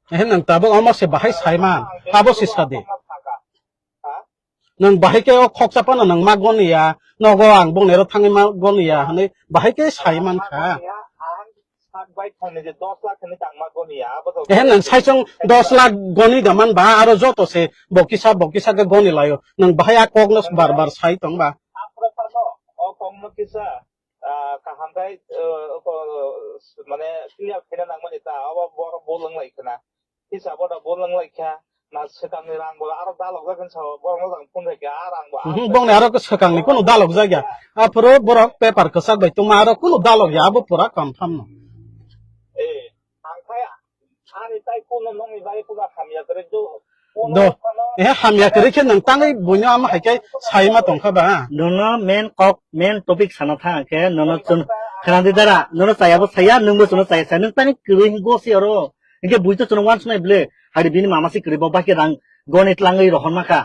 Eh, nwng tabuk omo se bahai sai man, abo se sadi. Ha? Nwng bahai khe o khoksa phano nwng ma goni ya, nogo ang bongni aro thangwi ma goni ya hwnwi bahai khe sai man kha. Ang sak bai thangni je dos lakh hwnwi tang ma goni ya, abo to. Ehe, nwng saichung dos lakh goni da man ba, aro joto se bo kisa, bo kisa khe goni laio. Nwng bahai a kokno bar bar sai tong ba. Aphuru phano o kokno kisa, ah, kaham Tei, eh, ko, mane, clear khaina nangmani ta, abo borok bo lwng lai khna. Hisabo da bo lwng lai kha. Na swkangni rang bo aro dalok jak hinsa borok no jang phone kha, a rang bo. Mhm, bongni aro swkangni kunu dalok jak ya. Aphuru borok paper kwchak bai tongma aro kunu dalok ya, abo pura confirm no. Eh, ang khai ani tai kuno nongni bai kuno hamya kwrwi do. Do. Eh, hamya kwrwi khe nwng tangwi buino ama hai khe sai ma tong kha ba? Nono main kok, main topic sana tha khe nono chun khana di dara, nono chaya bo saya, nwng bo chwngno chaya saya, nwng tani kwrwi gosi oro. Hinkhe bui to chwngno uansuknai ble, hari bini mama se kwrwi bo bahai khe rang goni tlangwi rohorma kha.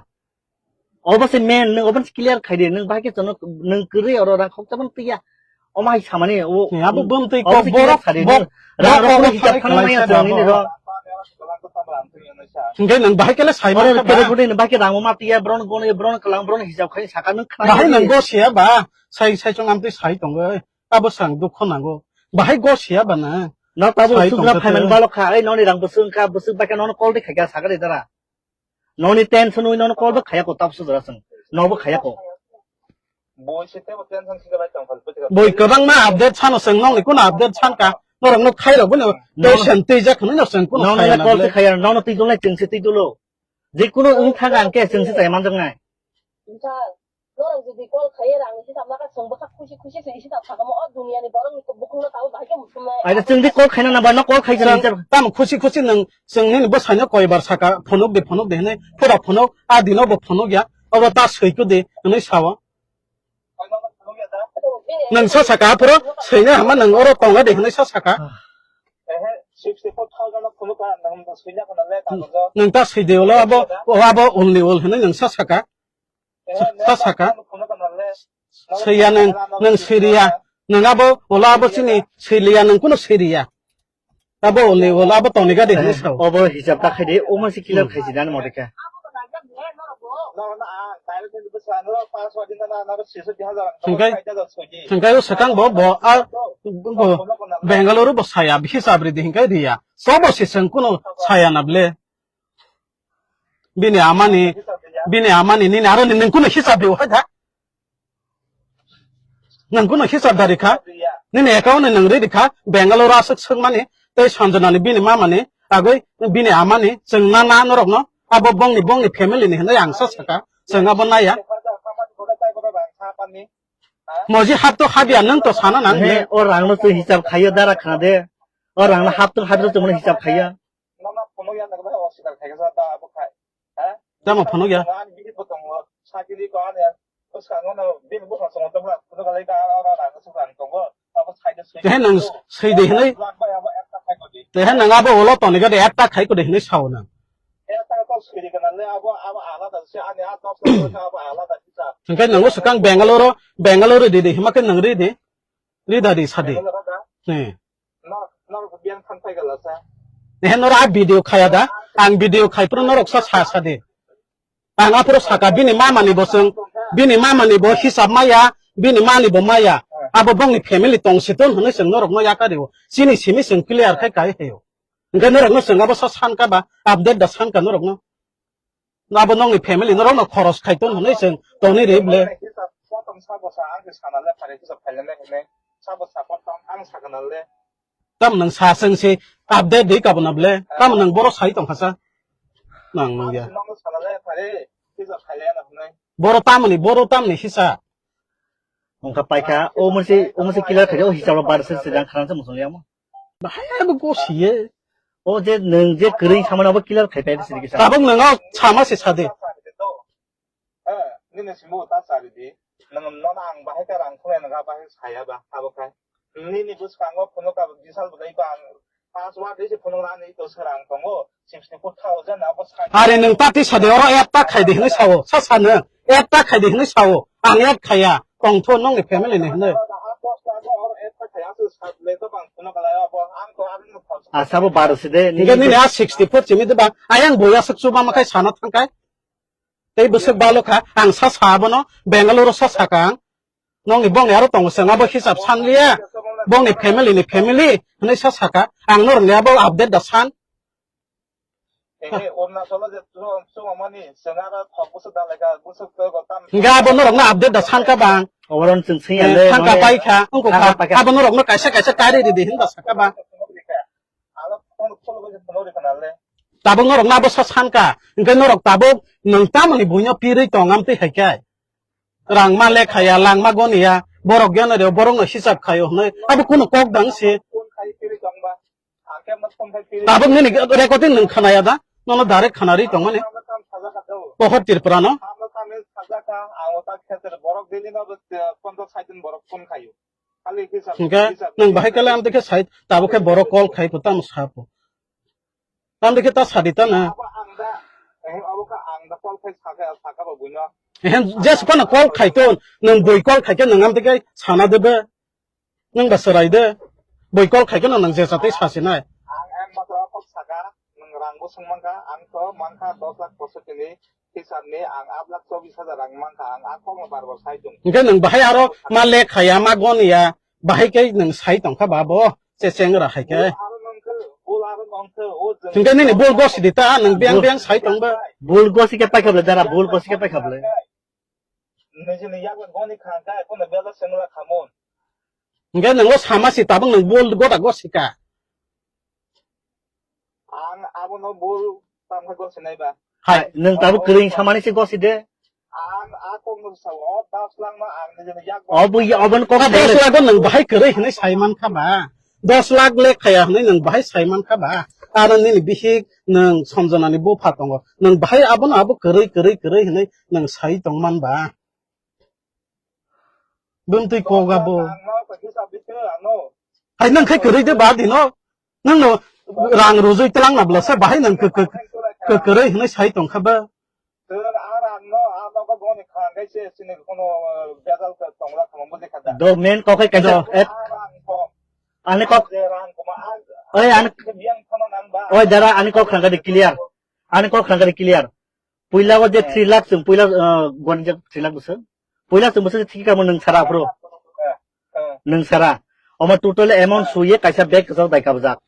Obo se main, nwng obo se clear khai di, nwng bahai khe chwngno nwng kwrwi oro rang khokcha ban twiya. Omo hai samani o. Ni abo bum twi obo kok se clear borok khai di, bok-, nwng rang bok rok kok hisab khai khana maya khlaisa chwng nini abo. Ro. Hinkhe nwng bahai khe le sai oro ma khe ba? Kere kuri nwng bahai khe rang ma twiya, bron goni, bron kwlang, bron hisab khai saka nwng khana bahai di. Nwng bo siya ba, sai, sai chwng amtwi sai tongwi. Abo sang dukho nango. Bahai go siya ba na. No tabo sai sugra tongkha phaimani te. Balok kha, ei noni rang bwswk wngkha, bwswk bai khe nono call de khaikha sakari dara. Noni tension wi nono call bo khaya ko tabo sujra sung. No bo khaya ko. Boi se tebo tension se bai tong phal. Boi kwbangma update sano sung, noni kuno update san ka. Norok no khairok boni no. Tension tei jak khno no sung kuno. Nono khaya na call na se khaya, nono twi dulai chwng se twi dulo. Je kuno wng thang ang khe chwng se chai manjak nai. Norok jodi call khaiya rang ni hisab naka chwng bwkha khusi khusi se hisab sakamo o duniya ni borok ni bukhuk no tabo bahai khe muchung nai. Aida chwng di call khaina na ba no call khai jana. Chwng tamo khusi khusi nwng chwng nini bwsai no koi bar saka phonok de phonok de hinwi pura phonok a dino bo phonok ya oro ta swi ko de hinwi sao. Nwng sa saka aphuru swina hama nwng oro tonga de hinwi sa saka. Ehe, sixty four thousand no phunuk ka, nwng swina kana le ta ko. Nwng ta swi de ulo abo, o abo ulni ul hinwi nwng sa saka. Sa saka. Swiya nwng, nwng swiriya. Nwng abo, ulo abo chini swiliya, nwng kuno swiriya. Abo ulni ul, abo toniga de hinwi sao. Obo hisab ta khai de, omo se clear khai si dan mo de khe. Hingkai, hingkai o swkang bo, bo, a, bo, Bengaluru bo saya, hisab ridi, hingkai riya. Sobo se chwng kuno saya na ble. Bini amani, bini amani nini aro nini kuno hisab di hai da. Nwng kuno hisab da rikha. Nini account ni nwng ri rikha. Bengaluru aswk swkmani. Tei Sanjana ni bini mama ni. Agoi bini ama ni. Chwng na na norok no. Abo bongni, bongni family ni hinwi ang sa saka. Chwng abo naya. Moji hap to hap ya nwng to sana nang. He, o rang no twi hisab khaiyo dara khna de. O rang no hap to hap to chwng hisab khaiya. Nono phunuk ya nang bai oswkar khaikha sa ta abo khai. Ha? Tamo phunuk ya? Ani bihik bo tongo. Sakiri ko ani bwskango no bini bwskango tongo tamo phunuk alai ka aro rang swkang tongo. Abo side side. Tehe nang side hinai. Lak bai abo ekta khai ko di. Tehe nang abo ulo toniga de ekta khai ko de hinai sao nang. Ekta to side kana le abo abo alada se ani a dos abo alada kisa. Hingke nang swkang Bengaluru, Bengaluru di di hima ke nang ri di. Ri da di sadi. Bengaluru da? Ni. Norok, norok biang than phai gala sa. Nehe norok a video khaya da? Ang video khai phuru norok sa sa sa di. Ang aphuru saka bini mama ni bo chwng, bini mama ni bo hisab maya, bini mani bo maya. Abo bongni family tong si ton hwnwi chwng norok no yakario. Chini simi chwng clear khai kai heyo. Hingke norok no chwng abo sa san ka ba, update da san ka norok no. Abo nokni family norok no khoros khai ton hwnwi chwng tongni ri ble. Hisab sa tong sa bo sa ang sana le phare hisab khai le hinne. Sa bo sa ko tong ang sa kana le. Tam nang sa seng se update de kabuna ble. Tam nang boro sai tong khasa. Nang nang ya. Nang sana le phare hisab khai le na hinne. Boro tamni, boro tamni hisa. Ongkha paikha, o mose, o mose kila khai o hisab bar se se jang khan se musong yamo. Bahai abo gosiye. O je nwng je kwrwi samani abo clear khai pai sini kisa. Tabuk nwng o sama se sadi. Eh, nini simo ta sari di. Nwng nono ang bahai ka rang khulai nwng bahai saya ba abo khai. Nini bwskango phunuk ka bisal budai ko ang password isi phunuk rani to serang tongo sixty four thousand abo sai. Are nwng ta tisa de oro app ta khai di hinwi sao. Sa sa nwng app ta khai di hinwi sao. Ang app khaya. Tongtho nongni family ni hinwi. Asabo baro se de, nini. Hingke nini a sixty four chimi de ba, ayang boya suk chuba makai sana thangkai. Tei bwswk balo kha, ang sa sa abono, Bengaluru sa saka ang. Nongni bongni aro tongo chwng abo hisab san liya. Bongni family ni family hinwi sa saka. Ang norokni abo update da san. Ehe, Arunachalo je chwng, chwng mani, chwng aro thok bwswk dalai kha, bwswk to go tam. Hingke abo norokno update da sankha bang. Oboron chwng singya Eh, le, thangka mane, paikha, wngkha. Thangka paikha. Abo norokno kaisa kaisa kari ridi hinba sakha bang. Alo phone, phone bai phone rikha nale. Tabuk norokno abo sa sankha, hingke norok tabuk nwng tamoni buino pirwi tong amtwi hai khe. Rang ma lekhaya, lang ma goniya, borok yano reo, borokno hisab khayo hwnwi. Abo kunu kok dang se. Phone khai pirwi tongba. Tabuk nini recording nwng khanaya da? Nono direct khanari tongmani? Pohor Tripura no? Hingke nwng bahai kale amtwi khe sai, tabuk khe borok call khai pho tamo sa pho. Amtwi khe ta sadi ta na. Ehen, jesphano call khai ton, nwng bui call khai khe nwng amtwi khe sana de be. Nwng ba chwrai de. Bui call khai khe nwng je chatwi sasinai. Ang ek matro kok saka, nwng rang bo swng mankha, ang to mankha dos lakh poisotti ni hisab ni, ang aat lakh chobbish hajar rang mankha, ang a kokno bar bar sai tong. Hingke nwng bahai aro ma lekhaya, ma goniya, bahai khe nwng sai tongkha ba bo, che chengra hai khe. Bul aro nongkhe, bul aro nongkhe, o jwng Hingke nini bul gosi di ta, nwng biyang Bul- biyang sai tongba. Bul gosi khe paikha bwle, dara, bul gosi khe paikha bwle. Nijini yakni goni kha, khe kono bela sengla khamon. Hingke nwngo sama si tabuk nwng bul gota gosika. Ang abono bul tamkhe gosinai ba. Hai, nwng tabuk kwrwi samani se gosi de. Ang a kokno sa o das lakh no ang nijini yak O bui, obon kok Dos lakh o nwng bahai kwrwi hinwi sai mankha ba. Dos lakh lekhaya hinwi nwng bahai sai mankha ba. Aro nini bihik nwng Sanjana ni bupha tongo. Nwng bahai abono abo kwrwi, kwrwi, kwrwi hinwi nwng sai tongman ba. Bumtwi koga bo. Hai nang khai kwrwi de ba dino. Nang no rang rujui tlang na bla sa bahai nang kw-, kw-, kw-, kwrwi hinwi sai tongkha ba. Do main kok hai kaisa Do. et. Ani kok. Oi, ani. Oi, dara, ani kok khangka de clear. Ani kok khangka de clear. Puila o je three lakh chwng puila, uh, goni je three lakh bwswk. Puila chwng bwswk thiki kamo nwng sara aphuru. Nwng sara. Omo total amount suye kaisa bag kwchak dai kabjak.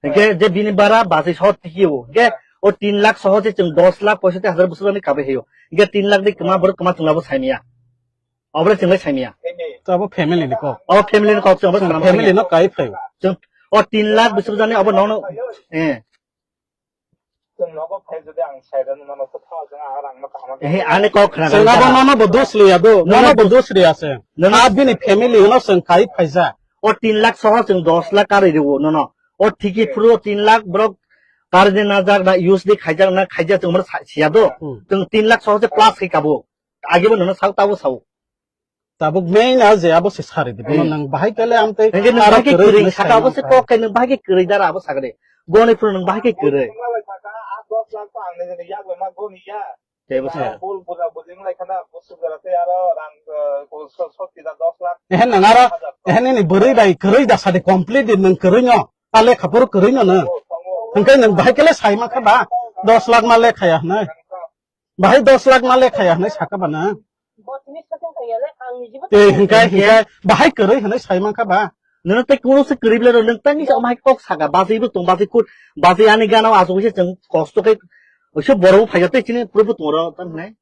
Hingke je bini bara basi sot thiki o. Hingke o tin lakh soho je chwng dos lakh poisotti hajar bwswk ani kabai hayo. Hingke tin lakh ni kwma borok kwma chwng labo saimaya. Obole chwng lai saimaya. To abo family ni kok. O family ni kok chwng abo Chwng swnam family saimaya. No kai phaio. Chwng o tin lakh bwswk jani obo nono. Eh. Chwng nogo phai jodi ang sai rwno nono kwtha jwng ang rang no kaham. Eh, ani kok khna Chwng abo kha. Nono bo dos liya do. Nono Nono bo bo dos liya se. Nono Abo bini family no chwng kai phaija. O tin lakh soho chwng dos lakh karwi rwo nono. O thiki Eh. phuru o tin lakh borok karwi na jak na use di khaijak na khaijak chwng mano sa-, siya do. Hmm. Chwng tin lakh soho se plus khai kabo. Agi bo nono sao tabo sao. Tabuk main a je abo se sari di. Bono Hmm. Nang bahai kale amte Hingke nang ara bahai ke kwrwi kwrwi hinwi saka sai abo se mankha. Kok kai nang bahai ke kwrwi dara abo sakre. Goni phuru nang bahai ke kwrwi. Tei bo se. Ehe nang ara, ehe nini bwrwi bai kwrwi da sadi complete di nang kwrwi no. Ta lekha phuru kwrwi no nang. Hingke nang bahai kale sai mankha ba. Dos lakh ma lekhaya hinwi. Bahai dos lakh ma lekhaya hinwi saka ba na. Tei hingkai, hingkai, bahai kwrwi hinwi sai mankha ba. Nono tei kunu se kwrwi bwle rw, nwng tei nisa bahai kok saka, basi bo tong, basi kut, basi ani gana o asuk se chwng kosto khe, oiso borok bo phaikha tei chini phurubo tong ro, tang hinai.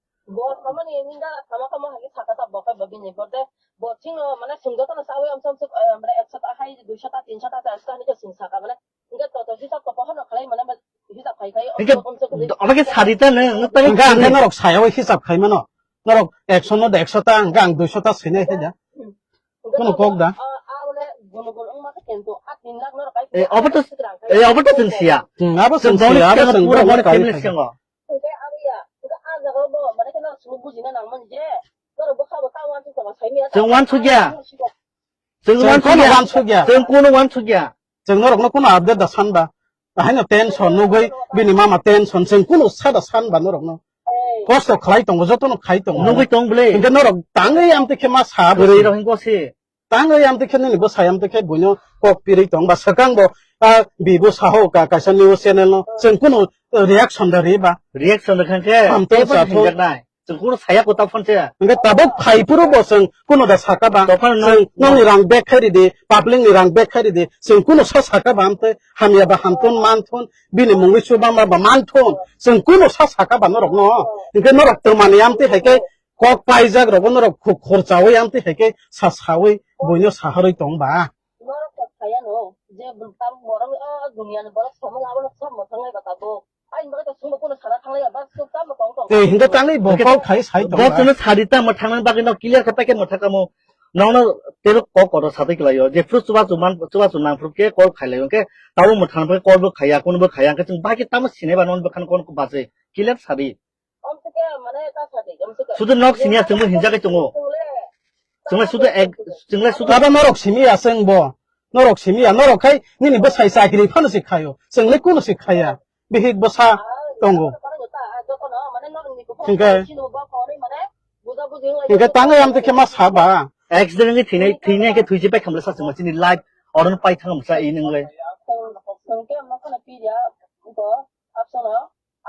Hingke obo khe sadi ta nang, nang tangwi Hingke ang khe sadi. Norok saya o hisab khai mano. Norok ekso no da ekso ta, hingke ang duiso ta sinai khe da. Kono kok da. Eh, obo to, eh, obo to chwng siya. Hmm, abo Chwng chwng boni siya, abo siya, chwng pura boni boni kai family khai. Siya. Chwng wansukya. Chwng Chwng wansukya. Kono wansukya. Chwng kono wansukya. Chwng norokno kono update da sanba. Ahaino tension nugwi bini mama tension chwng kono sada sanba norokno. Kosto khlai tongo, jotono khai tongo. Nugwi tong bwle. Hingke norok tangwi amtwi khe ma sa Kwrwi bwswi. Rok hingko se. Tangwi amtwi khe nini bwsai amtwi khe buino kok pirwi tong ba swkang bo, ah, bibo saho ka kaisa news channel no chwng kono reaction da ri ba. Reaction da khan khe. Amtwi tei bo sa tho. Hinjak nai. Chwng kuno saya kota phone se. Hingke tabuk phai phuru bo chwng kuno da saka ba. Tokhan no- Chwng nongni rang bag khai ridi, public ni rang bag khai ridi. Chwng kuno sa saka ba amtwi hamya ba hamthun manthun, bini mungwi chuba ma ba manthun. Chwng kuno sa saka ba norok no. Hingke norok twmani amtwi hai khe kok paijak rogo norok khuk khorchawi amtwi hai khe sa sawi buino saharwi tong ba. Norok kok saya no, je tam borok o duniya ni borok samung abono sab mothang lai ba tabuk. Ai, borok to sumbo kuno sana thanglai ya, bas, suk tamo tong tong. Tei hinda tangwi bo Hingke kok khai sai tong bo ba. Chwngno sadi tamo thangna bagwi no clear khe paikhe mwthakamo. Nono tebo kok kotor satwi kwlaio. Je phuru chubachu man, chubachu nang phuru khe call khailai hwnkhe tabo mwthang phai call bo khaiya, kuno bo khaiya, hwnkhe chwng bahai khe tamo sinai ba nono bwkhano kon bachwi. Clear sadi. Sudu nok siniya chwngbo hinjagwi tongo. Chwngle sudu ek, chwngle sudu. Abo norok simi ya chwng bo. Norok simi ya, norok khai nini bwsai chakri phano se khaio. Chwngle kuno se khaiya. Bihik bwsa tongo. Hingke, hingke tangwi amtwi khe ma saba. Accident wngwi thwinai, thwinai khe thwisi pai khamle sa chwngma chini life oron pai thangam sa i nwngle.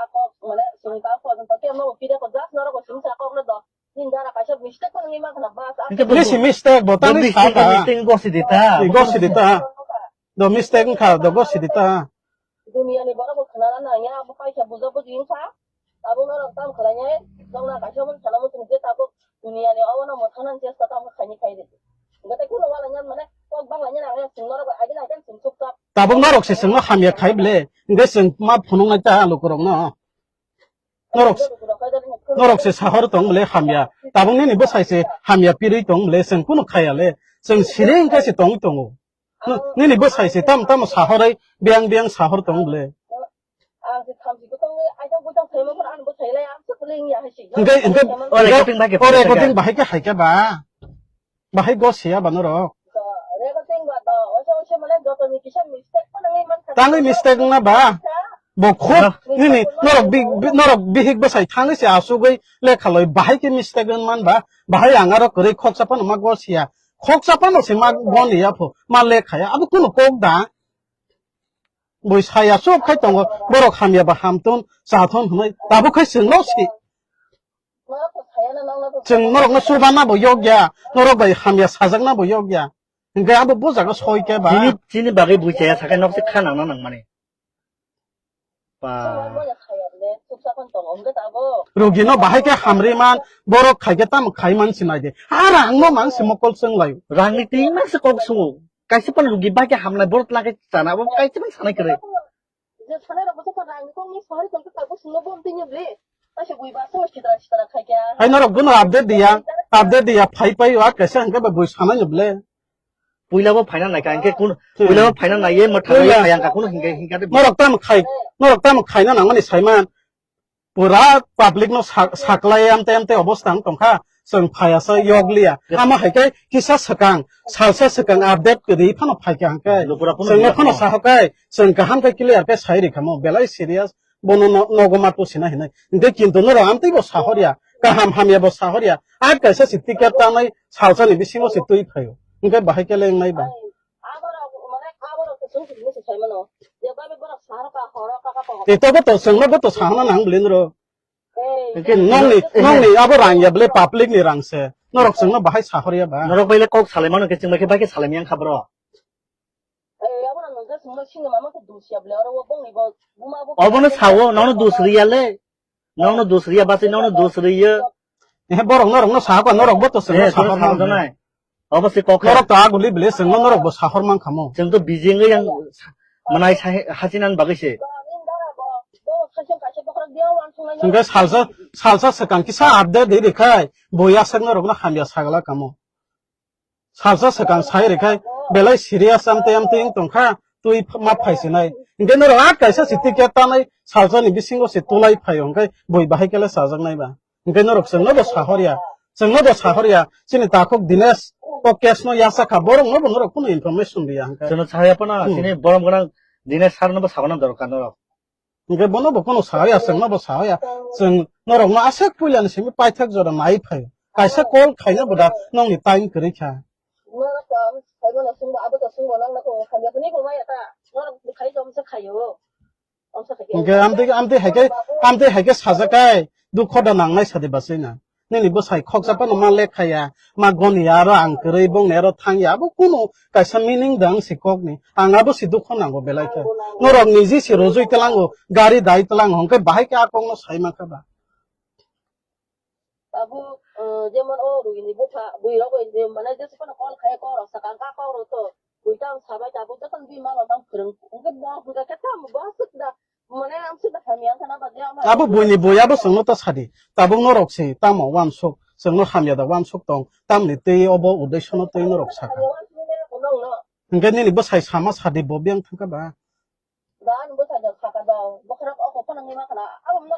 Ako, mane, sung ta ko, ta ke mo pide ko, just norok ko sung sa ko, no do. Nin dara kaisa mistake ko ngi ma khana bas. Hingke bo Nisi mistake bo, bo tangwi mistake, saba. Mistake gosi dita. Ni gosi dita. Do mistake wngkha, do gosi dita. Duniya ni borok bo khana na ya, bo kaisa bujo buji wngkha. Abo norok tam khlai nai, nong na kaisa mo khana mo tung je tabuk duniya ni obo no mo thana chesta tam khaini khai de. Gate kuno wala nyan mane, kok bang la nyan ang sung norok bai agin agin sung chup chap. Tabuk norok se chwngno hamya khai ble, hingke chwng ma phunuk nai ta lukurok no. Norok, norok se sahor tong ble hamya. Tabuk nini bwsai se hamya pirwi tong ble, chwng kunu khaya le. Chwng siri hingke se tong tongo. N-, nini bwsai se tam tam sahorwi biyang biyang sahor tong ble. Hingke, hingke, O recording bahai khe o recording bahai khe hai khe ba. Bahai go siya ba norok. Tangwi mistake wngna ba. Bo khuk nini norok bi-, bi-, norok bihik bwsai thangwi se asugwi lekha loi bahai khe mistake wng man ba. Bahai ang aro kwrwi khoksa phano ma go siya. Khoksa phano se ma go ni ya pho. Ma lekha ya. Abo kuno kok da. Bui saya sop khai tongo. Borok hamya ba hamthun, chathun hwnwi. Tabuk khai chwngno si. Chwng norokno churbana bo yokya, norok bai hamya sajakna bo yokya. Hingke abo bo jaga soi khe ba. Chini, chini bagwi bui chaya sakai nok se kha nangna nangmani. Ba. Rugino bahai khe hamri man, borok khai khe tamo khai man sinai de. Ha rangno man se mokol chwng laio. Rangni twi man se kok sungo. Kaisa pan rugi bai khe hamnai borok lage chana abo kaisa pan sanai kwrwi. Je sanai rok bwswk rang ni kok ni sahari tong khe tabuk sungno bom twi ni bwle. Kaisa bui ba so sitra sitra khai khe. Hai norok bono update diya, update diya phai pai wa kaisa hingke ba bui sanai ni bwle. Puila bo phaina nai ka hingke kun, Hmm. Puila bo phaina nai ye ma thang Puila. Phai ang ka kun hingke hingke de. Norok tam khai, norok tam khai na nangmani saiman. Pura public no sak-, saklai amte amte obostha wng tongkha, chwng phaiya sa yokliya. Yep. Amo hai khe kisa swkang, salsa swkang update kwrwi phano phaikha hwnkhe. Lupura phano chwngno buya phano phano. Sahokai, chwng kaham khe clear khe sai rikha mo, belai serious, bono no-, nogo ma tusina hinwi. Hwnkhe kintu norok amtwi bo sahorya, kaham hamya bo sahorya. A kaisa se ticket tanwi salsani bisingo se twi phaio. Hwnkhe bahai khe lengnai ba. Aborok, mane, aborok to chwng sini se sai mano. Je babe borok sahar ka horo ka ka ko. Etobo to chwngno bo to sahana nang bwlwi noro. Ei. Hwnkhe nongni, eh, nongni abo rang ya bwlwi public ni rang se. Norok chwngno bahai sahor ya ba. Norok bai le kok salai mano khe chwng bai khe bai khe salai maya kha bro. Ei, abo no nungkhe chwngno sini mama khe dusia bwlwi oro bo bongni bo buma bo. Obono sawo, nono dus riya le. Nono dus riya basi nono dus riya. Eh, borok norok no sahaka norok bo to chwngno Eh, sahor sahor mano. Janai. Obo se kok. Norok to aguli bile chwngno norok bo sahor man khamo. Chwng to bijing yang manai sahi-, hasinan bagwi se. Hwnkhe salsa, salsa swkang kisa update di rikhai, bo yasak norok no hamya sagala kamo. Salsa swkang sai rikhai, belai serious amtwi amtwi wng tongkha, twi ma phaisinai. Hwnkhe norok a kaisa se ticket tanai, salsa ni bisingo se tulai phaio, hwnkhe bui bahai kele chajaknai ba. Hwnkhe norok chwngno bo sahorya, chwngno bo sahorya, chini takhuk Dinesh o case no yachakha, borok no bo norok kunu information riya hwnkhe. Chwngno sahorya phano, Hmm. Chini borom gwnang Dinesh sir no bo sabana dorkar norok. Hwnkhe bono bo kunu sahorya, chwngno bo sahorya, chwng norok no aswk puila ni simi paithak jora nai phai, kaisa call khaina bo da nongni time kwrwi kha. Norok to ang sai mano chwngbo abo to chwngbo nang nang hamya hwnwi bo maya ta, norok khai jom se khaio. Hingke amtwi, amtwi haike, amtwi haike sajakai, Dukho da nangnai sadi basai na. Nini bwsai khoksa phano ma lekha ya, ma goni ya, aro ang kwrwi bongni aro thang ya, abo kunu kaisa meaning da wng si kokni. Ang abo si dukho nango belai khe. Norok niji si rojui tlango, gari dai tlango, hwnkhe bahai khe a kokno sai mankha ba. Tabuk, eh, jemon o rugini bupha, bui rok bai je, mane jesa phano call khai kok rok sakang ka kok rok to, bui tang sabai tabuk jotono bui mama tang phwrwng, hwnkhe bo hwnkha khe tamo bo swk da, mane ang swk da hamya wngkha na ba je ama. Abo buini bui abo chwngno ta sadi, tabuk norok se tamo uansuk, chwngno hamya da uansuk tong, tamni twi obo uddeshono twi norok saka. Hwnkhe nini bwsai sama sadi bo biyang thangkha ba.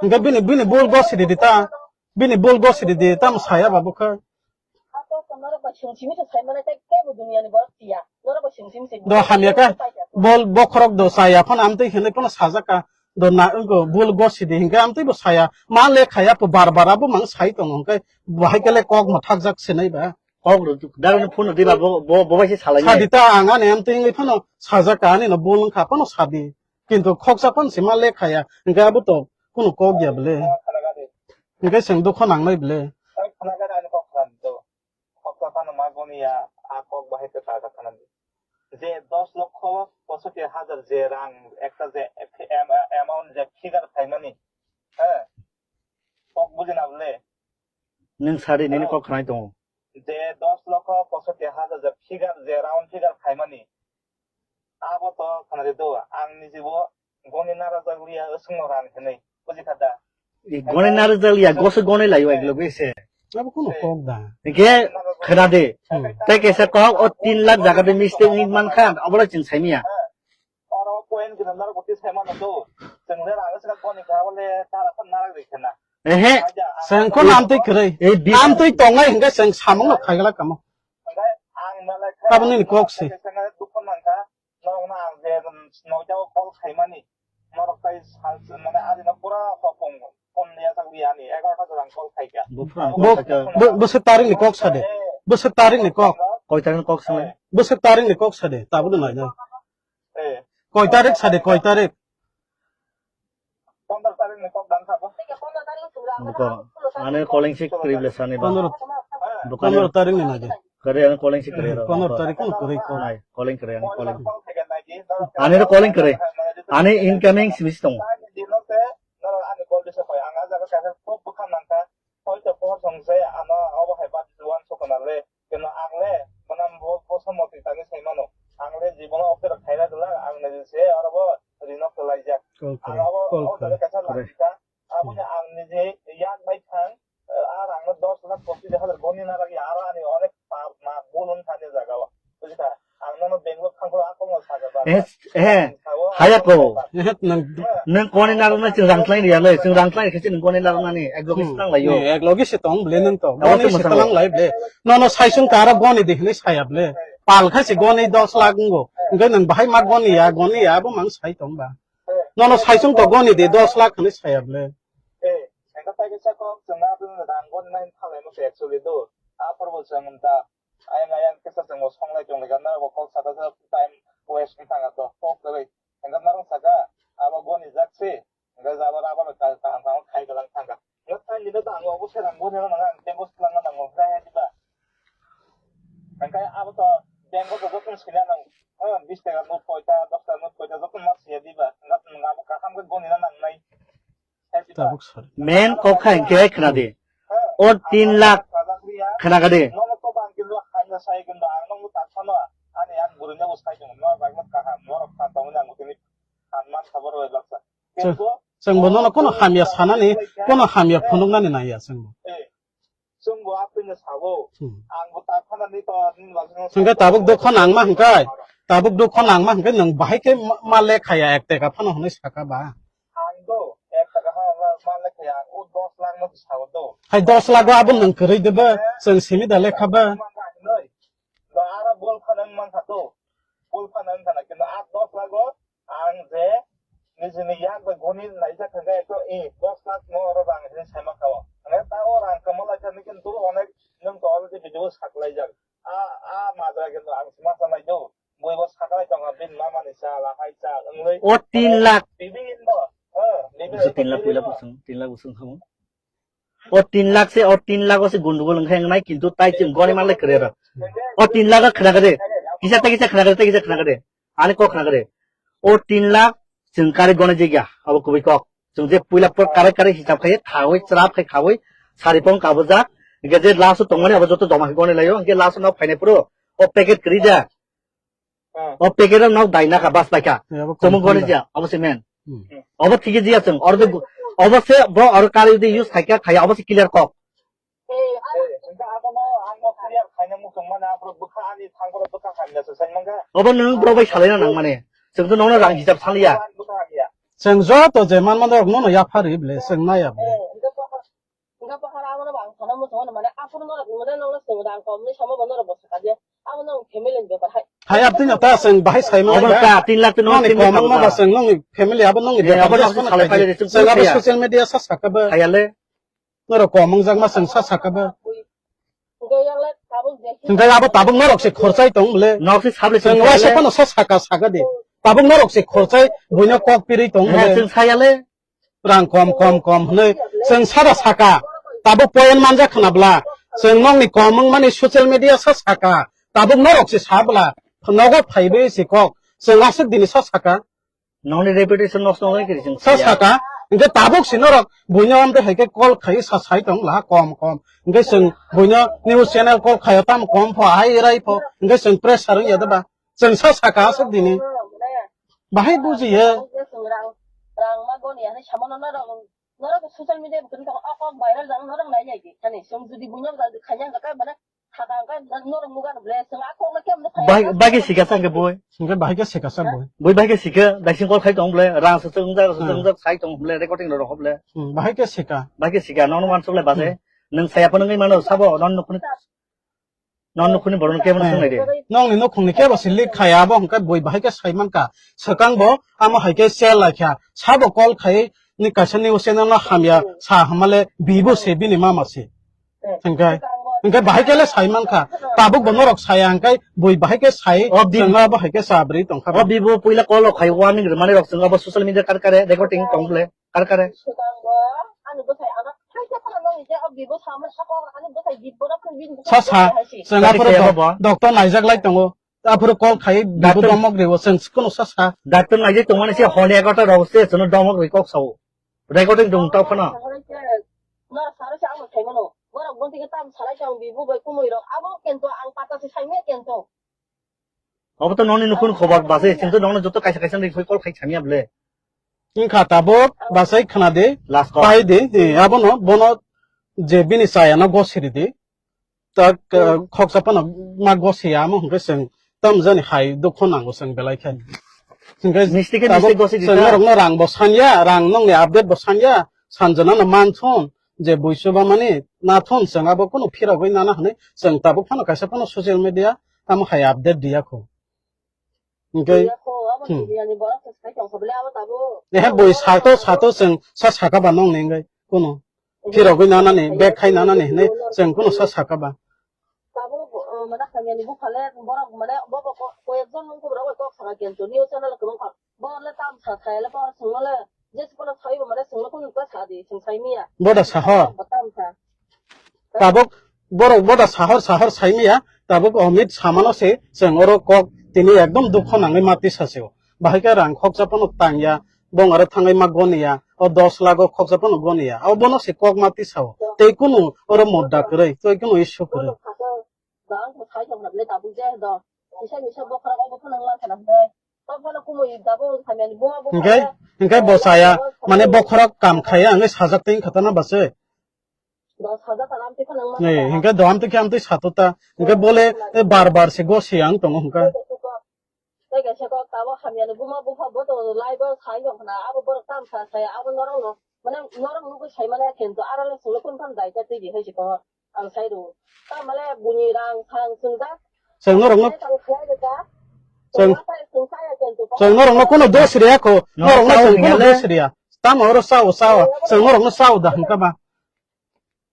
Hwnkhe bini, bini bul gosi di di ta. Bini bul gosi di di, tamo saya ba bwkha. Do hamya kha. Bol bokhorok do saya phano amtwi hinwi phano sajak kha. Do na wngko bul gosi di hinkhe amtwi bo saya. Ma le khaya po bar bar abo mang sai tongo hinkhe bahai khe le kok mwthakjak se nai ba. Kok rw, darani phone rw diba, bo, bo, bo bai se salai nai. Sadi ta ang ani amtwi wngwi phano sajak ka, ani no bul wngkha phano sadi. Kintu khoksa phano se ma le khaya, hwnkhe abo to kunu kok ya bwle. Hwnkhe chwng dukho nangnai bwle. Khoksa phano ma goni ya, a kok bahai khe sajak khana di. Je dos lokho posotti hajar je rang ekta je amount je figure phaimani, he, kok bujina bwle. Nwng sadi nini kok khnai tongo. Je dos lokho posotti hajar je figure, je round figure khaimani. Abo to khnari do, ang nijibo goni narajak liya, wswngno rang hinwi. Bujikha da? I goni narajak liya, goso goni laio ek loge se. Abo kuno kok da. Hingke khna de. Hmm. Tei kaisa kok o tin lakh jaga de mistake ni man khan, obo chwng saimiya. Oro point gwnang narwk bo twi sai mano do. Chwng le rang se goni kha bole tara khan narwk rikhe na. Ehe. Chwng ko nam twi kwrwi. Nam twi tongnai hwnkhe chwng samung no khaigala kamo. Hwnkhe ang malai kha. Tabuk nini kok se. Dukho mankha. Norok no ang je noita o call khaimani. Norok tai sal mane ari no pura hopong. Phone ya sak ya ni egarota jora ang call khaikha. Bo, bo, bo se tarik ni kok sade. Bo se tarik ni kok. Koi tarik ni kok sade. Bo se tarik ni kok sade. Tabuk no nai. Eh. Koi tarik sade, koi tarik? Pondro tarik ni kok dan sabo. Buko, ane calling sik kri ble sani ba. Pondro, buko pondro tarik ni nage. Kare ane calling sik kri ro. Pondro tarik ni kri ko. Nai, calling kri, ane calling. Ane ro calling kri. Ane incoming simis tong. Hoito por song se ano obo hai bat duan sokona le. Keno ang le, mane bo, bo somoti tangwi sai mano. Ang le jibono offer khaina dwla, ang niji se oro bo rino kwlaijak. Call kore, ang abo, call abo kore, jaga kaisa kore. Lagika, aboni ang niji yak bai thang, eh, ar ang no dos lakh pochis hajar goni na lagi, aro ani onek pa, ma, bulun thani jaga o. Bujikha, ang nono Bangalore thangkho, a kongo saga ba. Eh, eh, haya ko. Eh, nang. Nang koni narwkna chwng rang khlai riya le, chwng rang khlai khe chwng koni narwknani, ek logi hmm, se tang lai yo. Eh, ek logi se tong ble nang to. Abo goni se se mwsang tang lai ble. Nono saisung ta aro goni di hinwi saya ble. Pal khai se goni dos lakh wngo. Hwnkhe nwng bahai ma goni ya, goni ya, abo mang sai tong ba. Nono saisung to goni di dos lakh hinwi saya ble. Eh, sengkha tai kisa kok chwng na bini rang goni nai thalai mo se actually do. A porbo chwng ta. Ayang ayang kisa chwng bo songlai tong lai gana bo kok saka sa time waste wng thang to kok kwrwi. Hwnkhe norok saka abo goni jak se. Hwnkhe jabra abo kaham kaham khai galang thangkha. Hwnkhe thanini no ang obo serang goni no nang ang tei bo swlangna nango hwnkhe hai diba. Hwnkhe abo to bank o to jotono sina nang. Bis taka note koita, dos taka note koita jotono ma siya diba. Hwnkhe nwng abo kaham khe goni na nangnai. Tabuk sari. Men kok kha hingke khna di. O tin lakh khna kha di. Chwng, chwng bo nono kono hamya sanani, kono hamya phunuknani naiya chwng bo. Hmm. Hingke tabuk dukho nangma hingke, tabuk dukho nangma hingke nwng bahai khe ma, ma lekhaya ek teka phano hwnwi saka ba. Ang do, ek taka ha, ma, ma le kaya, o dos lakh no sa o do. Hai dos lakh o abo nwng kwrwi de ba, chwng simi da lekha ba. Ma ka hinoi. Do ara bol phana wng man kha do. Bol phana wng khana, kintu a dos lakh o ang je nijini yak bai goni naijak kha, ekto, e, dos lakh no oro rang hinwi sai ma kha o. Ane ta o rang kama lai kha, kintu onek nwng to already video saklaijak. A, a majra kintu ang sima sanai do. Bui bo sakai tongo, bini mama ni cha, lahai cha, wngwi. O tin lakh. Bibin bo. Ha, bibin. Tin lakh, tin lakh bosong, tin lakh bosong khamu. O tin lakh se, o tin lakh o se gundugul wngkha wngnai, kintu tai chwng goni manle kwrwi ro. O tin lakh o khna kade. Kisa tai kisa khna kade, tai kisa khna kade. Ani kok khna kade. O tin lakh chwng kari goni jigya, abo kubui kok. Chwng je puila por kare kare hisab khai, khawi, chwrap khai khawi, sari pong kabujak. Hingke je last o tongmani abo joto joma khai goni laio. Hingke last o nok phainai phuru o packet kwrwi ja. O packet o nok dai nakha bas paikha. Eh, abo Chomok confirm goni da. Ja, abo se men. Hmm. Obo thik jia chwng, oro de, obo se bo oro kari de use khaikha khaya, obo se clear kok. Obo nwng bro bai salaina nang mane. Chwng to nongno rang hisab saliya. Chwng joto je manmano rok nono yaphari ble, chwng naiya ble. Hai, abtino ta chwng bahai saimano Obo ba. Ta tin lakh to nong Nongni tin lakh komang ma ba. Ba chwng nongni family abo nongni Eh, abo details nokni phano salai khaidi. Paide, chwng Chwng abo kaya. Social media sa sakha ba. Khayale. Norok kom wngjakma chwng sa saka ba. Hingke abo tabuk norok se khorchai tong bole. Nok se sable Chwng chwng waisa khorle. Phano sa saka saka di. Tabuk norok se khorchai buino kok pirwi tong Eh, bole. Chwng sayale. Rang kom kom kom hwnwi chwng sada saka. Tabuk point manjak khna bla. Chwng nokni kom wngmani social media sa saka. Tabuk norok se sa bla. Nogo phaiwi se kok. Chwng aswk dini sa saka. Nongni reputation nosto wngwi kiri chwng Sa saya. Saka, hingke tabuk si norok buino amtwi hai khe call khai sa sai tong la kom kom. Hingke chwng buino news channel call khaio tamo kom pho, hai rai pho. Hingke chwng pressure wngya da ba. Chwng sa saka aswk dini. Bahai bujiye. Rang, rang ma goni ani samano norok, norok social media button tong o kok viral jang norok nai nai di. Ani chwng jodi buino jang khaina hingka mane Bai-, bai khe sika sa hwnkhe boi. Hwnkhe bahai khe sika sa boi. Boi bai khe sika, daising call khai tong bole, rang se chwng jak, se chwng jak, sai tong bole, recording rok hop le. Hmm, bahai khe sika. Bai khe sika, nono wansuk le base. Hmm. Nwng saya phano wngwi mano, sabo, non nukhuni, non nukhuni borok no kebo swng nai de. Nongni nukhungni kebo se leak khaya, abo hwnkhe boi bahai khe sai mankha. Swkang bo, amo hai khe share laikha. Sabo call khai, ni kaisa news channel no hamya, sa hamale, bibo se, bini mama se. Hingke, hingke bahai kele sai mankha. Tabuk bo norok saya hingke bui bahai ke sai, o bi- chwngma bahai ke sabri tongkha. O bibo puila call rok khai warning rwmani rok chwng abo social media kar kare recording tong bole, kar kare. Sa sa, chwng aphuru do-, doctor naijak lai tongo. Aphuru call khai bibo Doctor domok riwo chwng kono sa sa. Doctor naijak tongmani se hone egarota rok se chwngno domok ri kok sao. Recording dong tao khana. Nora saro se ang bo saimano. Borok gonti khe tam salai se ang bibu bai kumui rok. Abo kento ang pata se saimya kento. Obo to noni nukhun khobor base, chwng to nongno joto kaisa kaisa ni call khai samya bole. Wngkha tabuk basai khna de. Last call. Pai de, eh, abono, bono je bini chayano gosiri de. Tak, eh, khoksa phano ma gosi ya, amo hwnkhe chwng tam jani hai dukho nango chwng belai khe. Hwnkhe Misti khe tabuk misti gosi di chwng ta. Norokno rang bo sanya, rang nongni update bo sanya, sanjana no manthun, je buisu ba mani nathun chwng abo kunu phirogwi nana hwnwi chwng tabuk phano kaisa phano social media tamo hai update diya kho. Hwnkhe, hmm. Ehe bui sato sato chwng sa saka ba nongni hwnkhe kunu. Phirogwi nanani, bag khai nanani hinwi chwng kunu sa saka ba. Tabuk, uh, mane hamyani buphale borok mane bo bo ko-, koyekjon nung kubra bai kok saka kento news channel kwbang kha. Bo le tam sa thai le bo sung le je sung le thai bo mane sung le kunu ta sa di sung sai miya. Boda sahor. Bo tam sa. Tabuk borok boda sahor sahor sai miya. Tabuk Amit samano se chwng oro kok tini ekdom dukho nangwi mati sa se o. Bahai khe rang khoksa phano tangya, bong aro thangwi ma goniya, o dos lakh o khoksa phano goniya, o bono se kok ma tisao. Tei kunu oro modda kwrwi, tei kunu issue kwrwi. Hingke, hingke bo chaya, mane bokhorok kam khaya, hingke sajak tei wngkha tana base. Dos hajar taka amtwi phano wngma Eh, kha. Hingke do amtwi khe amtwi sato ta. Hingke bole, eh, bar bar se gosi ang tongo hingke. Tei kaisa kok tabuk hamyani buma bupha bo tongo, lai bo sai tong khna, abo borok tam sa sai, abo norok no, mane norok nugwi sai mane kento, aro le chwngno kun phano daita twi di hai se tongo, ang sai rwo. Tamale buni rang sang chwng jak. Chwng norok no, Tang khlai rwkha. Chwng, Chwng ma sai chwng saya kento. Chwng norok no kuno dos riya kho, norok no chwng kuno dos riya. Tamo oro sao sao, chwng norok no sao da hingka ba.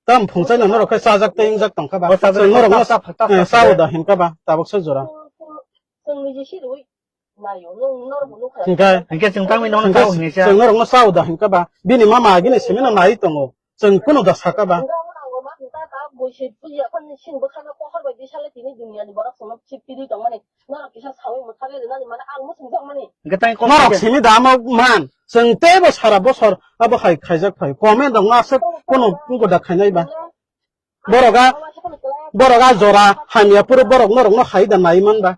Tam phungchai no norok khe chajak tei wngjak tongkha ba. O chajak Chwng norok no tap, tap, tap, eh, tap, sao tap. Da hinkha ba, tabuk se jora. Chwng niji sirwi naio, nwng norok bo nukha. Hinkhe, hinkhe chwng tangwi nono hinkhe sao hinwi sa. Chwng norok no sao da hinkha ba. Bini mama agini simi no nai tongo. Chwng kunu da saka ba. Nang rang rang ma ta ta boi se puji apan sing bwkhano pohor bai bisale tini duniani borok chwngno chip piri tongmani. Norok kisa sawi mwthagwi rwnani mane ang muchung jakmani. Hwnkhe tang kok norok khe simi da amo man. Chwng teibo sara bosor abo hai khaijak phai. Comment rok no aswk kunu wngkha da khainai ba. Borok a, borok a jora hamya phuru borok norok no hai da nai man ba.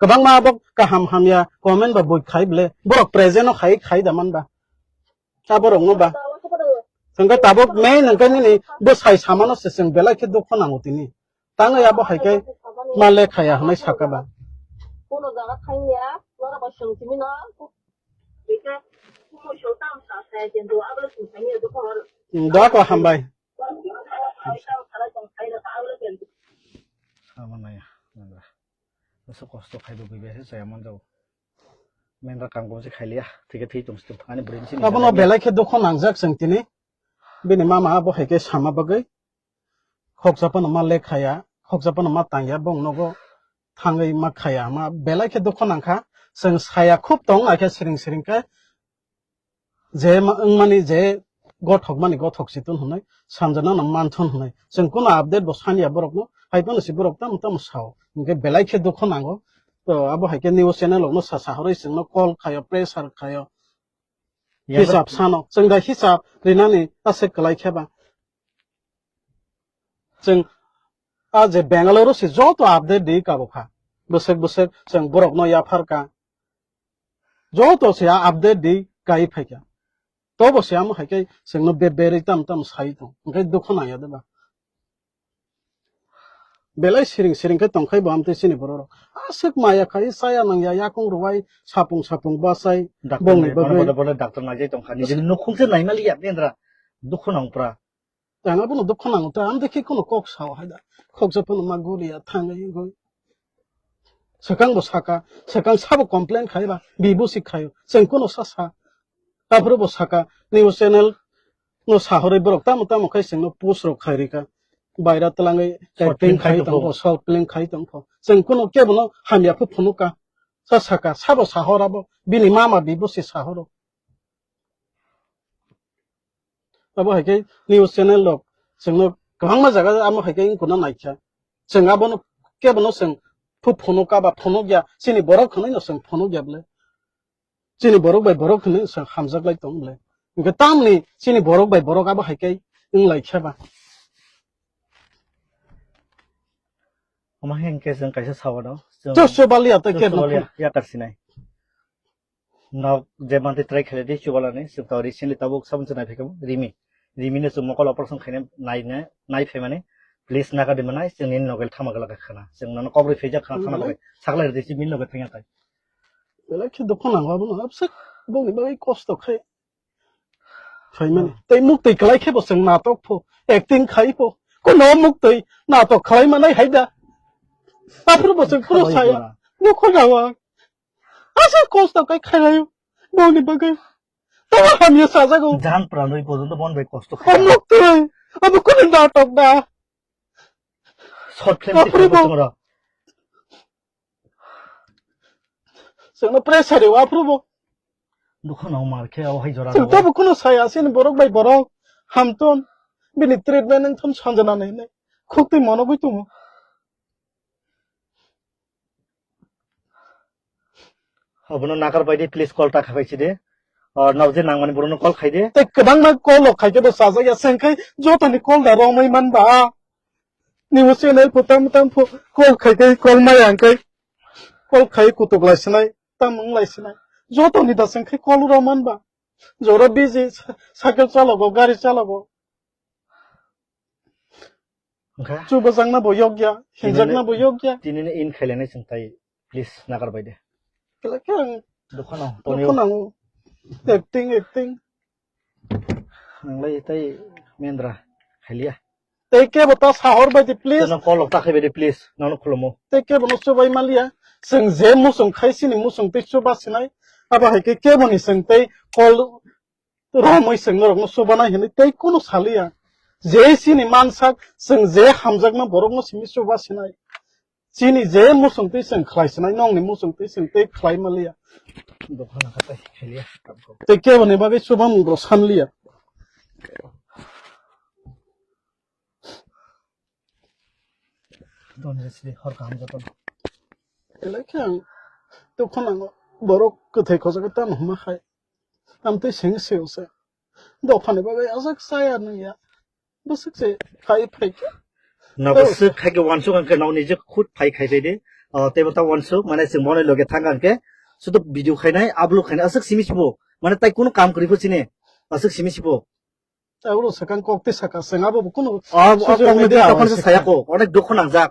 Kwbangma abo kaham hamya comment ba boi khai ble. Borok present no hai khai da man ba. Abo rok no ba. Hwnkhe tabuk main hwnkhe nini bwsai samano se chwng belai khe dukho nango tini. Tangwi abo hai khe ma lekhaya hwnwi saka ba. Kuno jaga thangya, norok bai swng simi no. Bika, kumo so tam sa sa kintu abo swng simi dukho. Hmm, doa ko hambai. Abo naya, nandra. Bwswk kosto khai bo bui bai se chaya man jago. Mendra kam kom se khai liya, thike thwi tong sito. Ani brain sini. Abono belai khe dukho nangjak chwng tini. Bini mama abo hai khe sama bagwi. Khoksa phano ma lekhaya, khoksa phano ma tangya, bong nogo thangwi ma khaya, ma belai khe dukho nangkha. Chwng saya khub tong, ai khe siring siring khe. Je ma-, wngmani je gothok mani gothok si tun hwnwi, sanjana no man thun hwnwi. Chwng kuno update bo saniya borok no, hai phano si borok tamo tamo sao. Hwnkhe belai khe dukho nango. To abo hai khe news channel rok no sa sa horoi chwng no call khayo, pressure khayo. Yang hisab sano, chwng da hisab rinani aswk kwlai khe ba. Chwng a je Bangalore se joto update di kabo kha. Bwswk bwswk chwng borok no yaphar ka. Joto se a update di kai phai kha. Tobo se amo hai khe chwng no be berwi tam tam sai tong. Hwnkhe dukho nang ya de ba. Belai siring siring khe tongkhai bo amtwi chini borok rok. Aswk maya khai chaya nang ya yakung rwai sapung sapung bachai. Doctor bongni nai, bagwi. Bono bono doctor naijai tongkha. Nijini nukhung se naimaliya bendra. Dukhu nang pra. Ang abono dukhu nango ta. Amtwi khe kheno kok sao hai da. Khoksa phano ma guriya thangwi wngwi. Swkang bo saka, swkang sabo complain khai ba, bibo si khaio. Chwng kheno sa sa. Aphuru bo saka, news channel no sahorwi borok tamo tamo khai chwngno post rok khai rika. Baira twlangwi short film acting khai khai tongkho, tongkho, short film khai tongkho. Chwng kuno kebono hamya khe phunuka. Sa saka, sabo sahor abo, bini mama bibo se sahoro. Abo hai khe news channel rok chwngno kwbangma jaga amo hai khe wngkuna naikha. Chwng abono kebono chwng phu-, phunuka ba phunukya, chini borok hwnwi no chwng phunukya bwle. Chini borok bai borok hwnwi chwng hamjak lai tong bwle. Hwnkhe tamni chini borok bai borok abo hai khe wng lai khe ba. Omo hai hwnkhe chwng kaisa sawano, chwng chwng chwng baliya tei chwng kebo chwng baliya, phun. Yakar sinai. Nok je mantwi try khaile di chubalani, chwng to recently tabuk sabun chwnai phaikha Rimi. Rimi no chwng mokol operation khaina nai, nai phaimani, please naga di manai, chwng nini nogel thama gala khana. Chwng nono kobrwi phaijak khana thana bagwi. Sakla ridi si min loge thangya tai. Belai khe dukhu nango abono, abse bongni bagwi kosto khai. Phaimani. Tei muktwi kwlai khe bo chwng natok pho, acting khai pho. Kuno muktwi natok khlai manai hai da. Aphuru bo chwng phuru saya. Dukhu nango. Asa kosto kai khairayo. Bongni bagwi. Tamo hamya sajago. Jan pranwi porjonto bon bai kosto khai. Omuk twi. Abo kunu natok da. Short film Aphuru bo. Chwngno pressure rw aphuru bo. Dukhu no mar khe o hai jora. Chwng tabo kunu saya sini borok bai borok. Hamton. Bini treatment wngthon sanjana nai nai. Khuk twi monogwi tongo. Obono nakar bai di, please call ta khabai si de. Or nabo je nangmani borokno call khai de. Tei kwbangma call rok khai khe bo chajak ya, chwng khai jotoni call da romwi man ba. Nini channel pho tam tam pho call khai khe call maya hwn khe call khai kutuk lai sinai, tam wng lai sinai. Jotoni da chwng khai call ro man ba. Jora busy, cycle chalogo, gari chalogo. Wngkha? Chubajakna bo yokya, hinjakna bo yokya. Tinini in khailainai chwng tai, please, nagar bai de. Kela khe ang dukha nang, dukha tonio. Nang. Acting, acting. Ang lai tai mendra khailia. Tei kebo ta sahor bai di, please. Tei nang call rok ta khai bai di, please. Nang khulumo. Tei kebo no chubai maliya. Chwng je muchung khai sini muchung tei chuba sinai. Abo hai khe kebo ni chwng tei call romwi chwng norokno chubanai hinwi tei kunu saliya. Je chini mansak chwng je hamjakma borokno simi chuba sinai. Chini je muchung twi chwng khlai sinai, nongni muchung twi chwng tei khlai maliya. Dophano kha tei kheliya. Tei keboni bagwi chubamung rw sanliya. Toni sri hor kaham joto. Belai khe ang dukhu nango. Borok kwthai khojagwi tamo hwnma khai. Tamtwi seng seo se. Dophani bagwi aswk chaya nung ya. Bwswk se khai phai khe. Na Oh. Bwswk khai khe wansuk ang khe nokni je khut phai khai phai de. Ah, teibo ta wansuk, mane chwng mone loge thang ang khe. Sudu video khainai, upload khainai, aswk simi sibo. Mane tai kunu kam kwrwi pho chini. Aswk simi sibo. Abo swkang kok tei saka, chwng abo bo kunu Ah, ah, social kok ni media tei tokon se hwnse saya kha. Ko. Onek dukhu nangjak.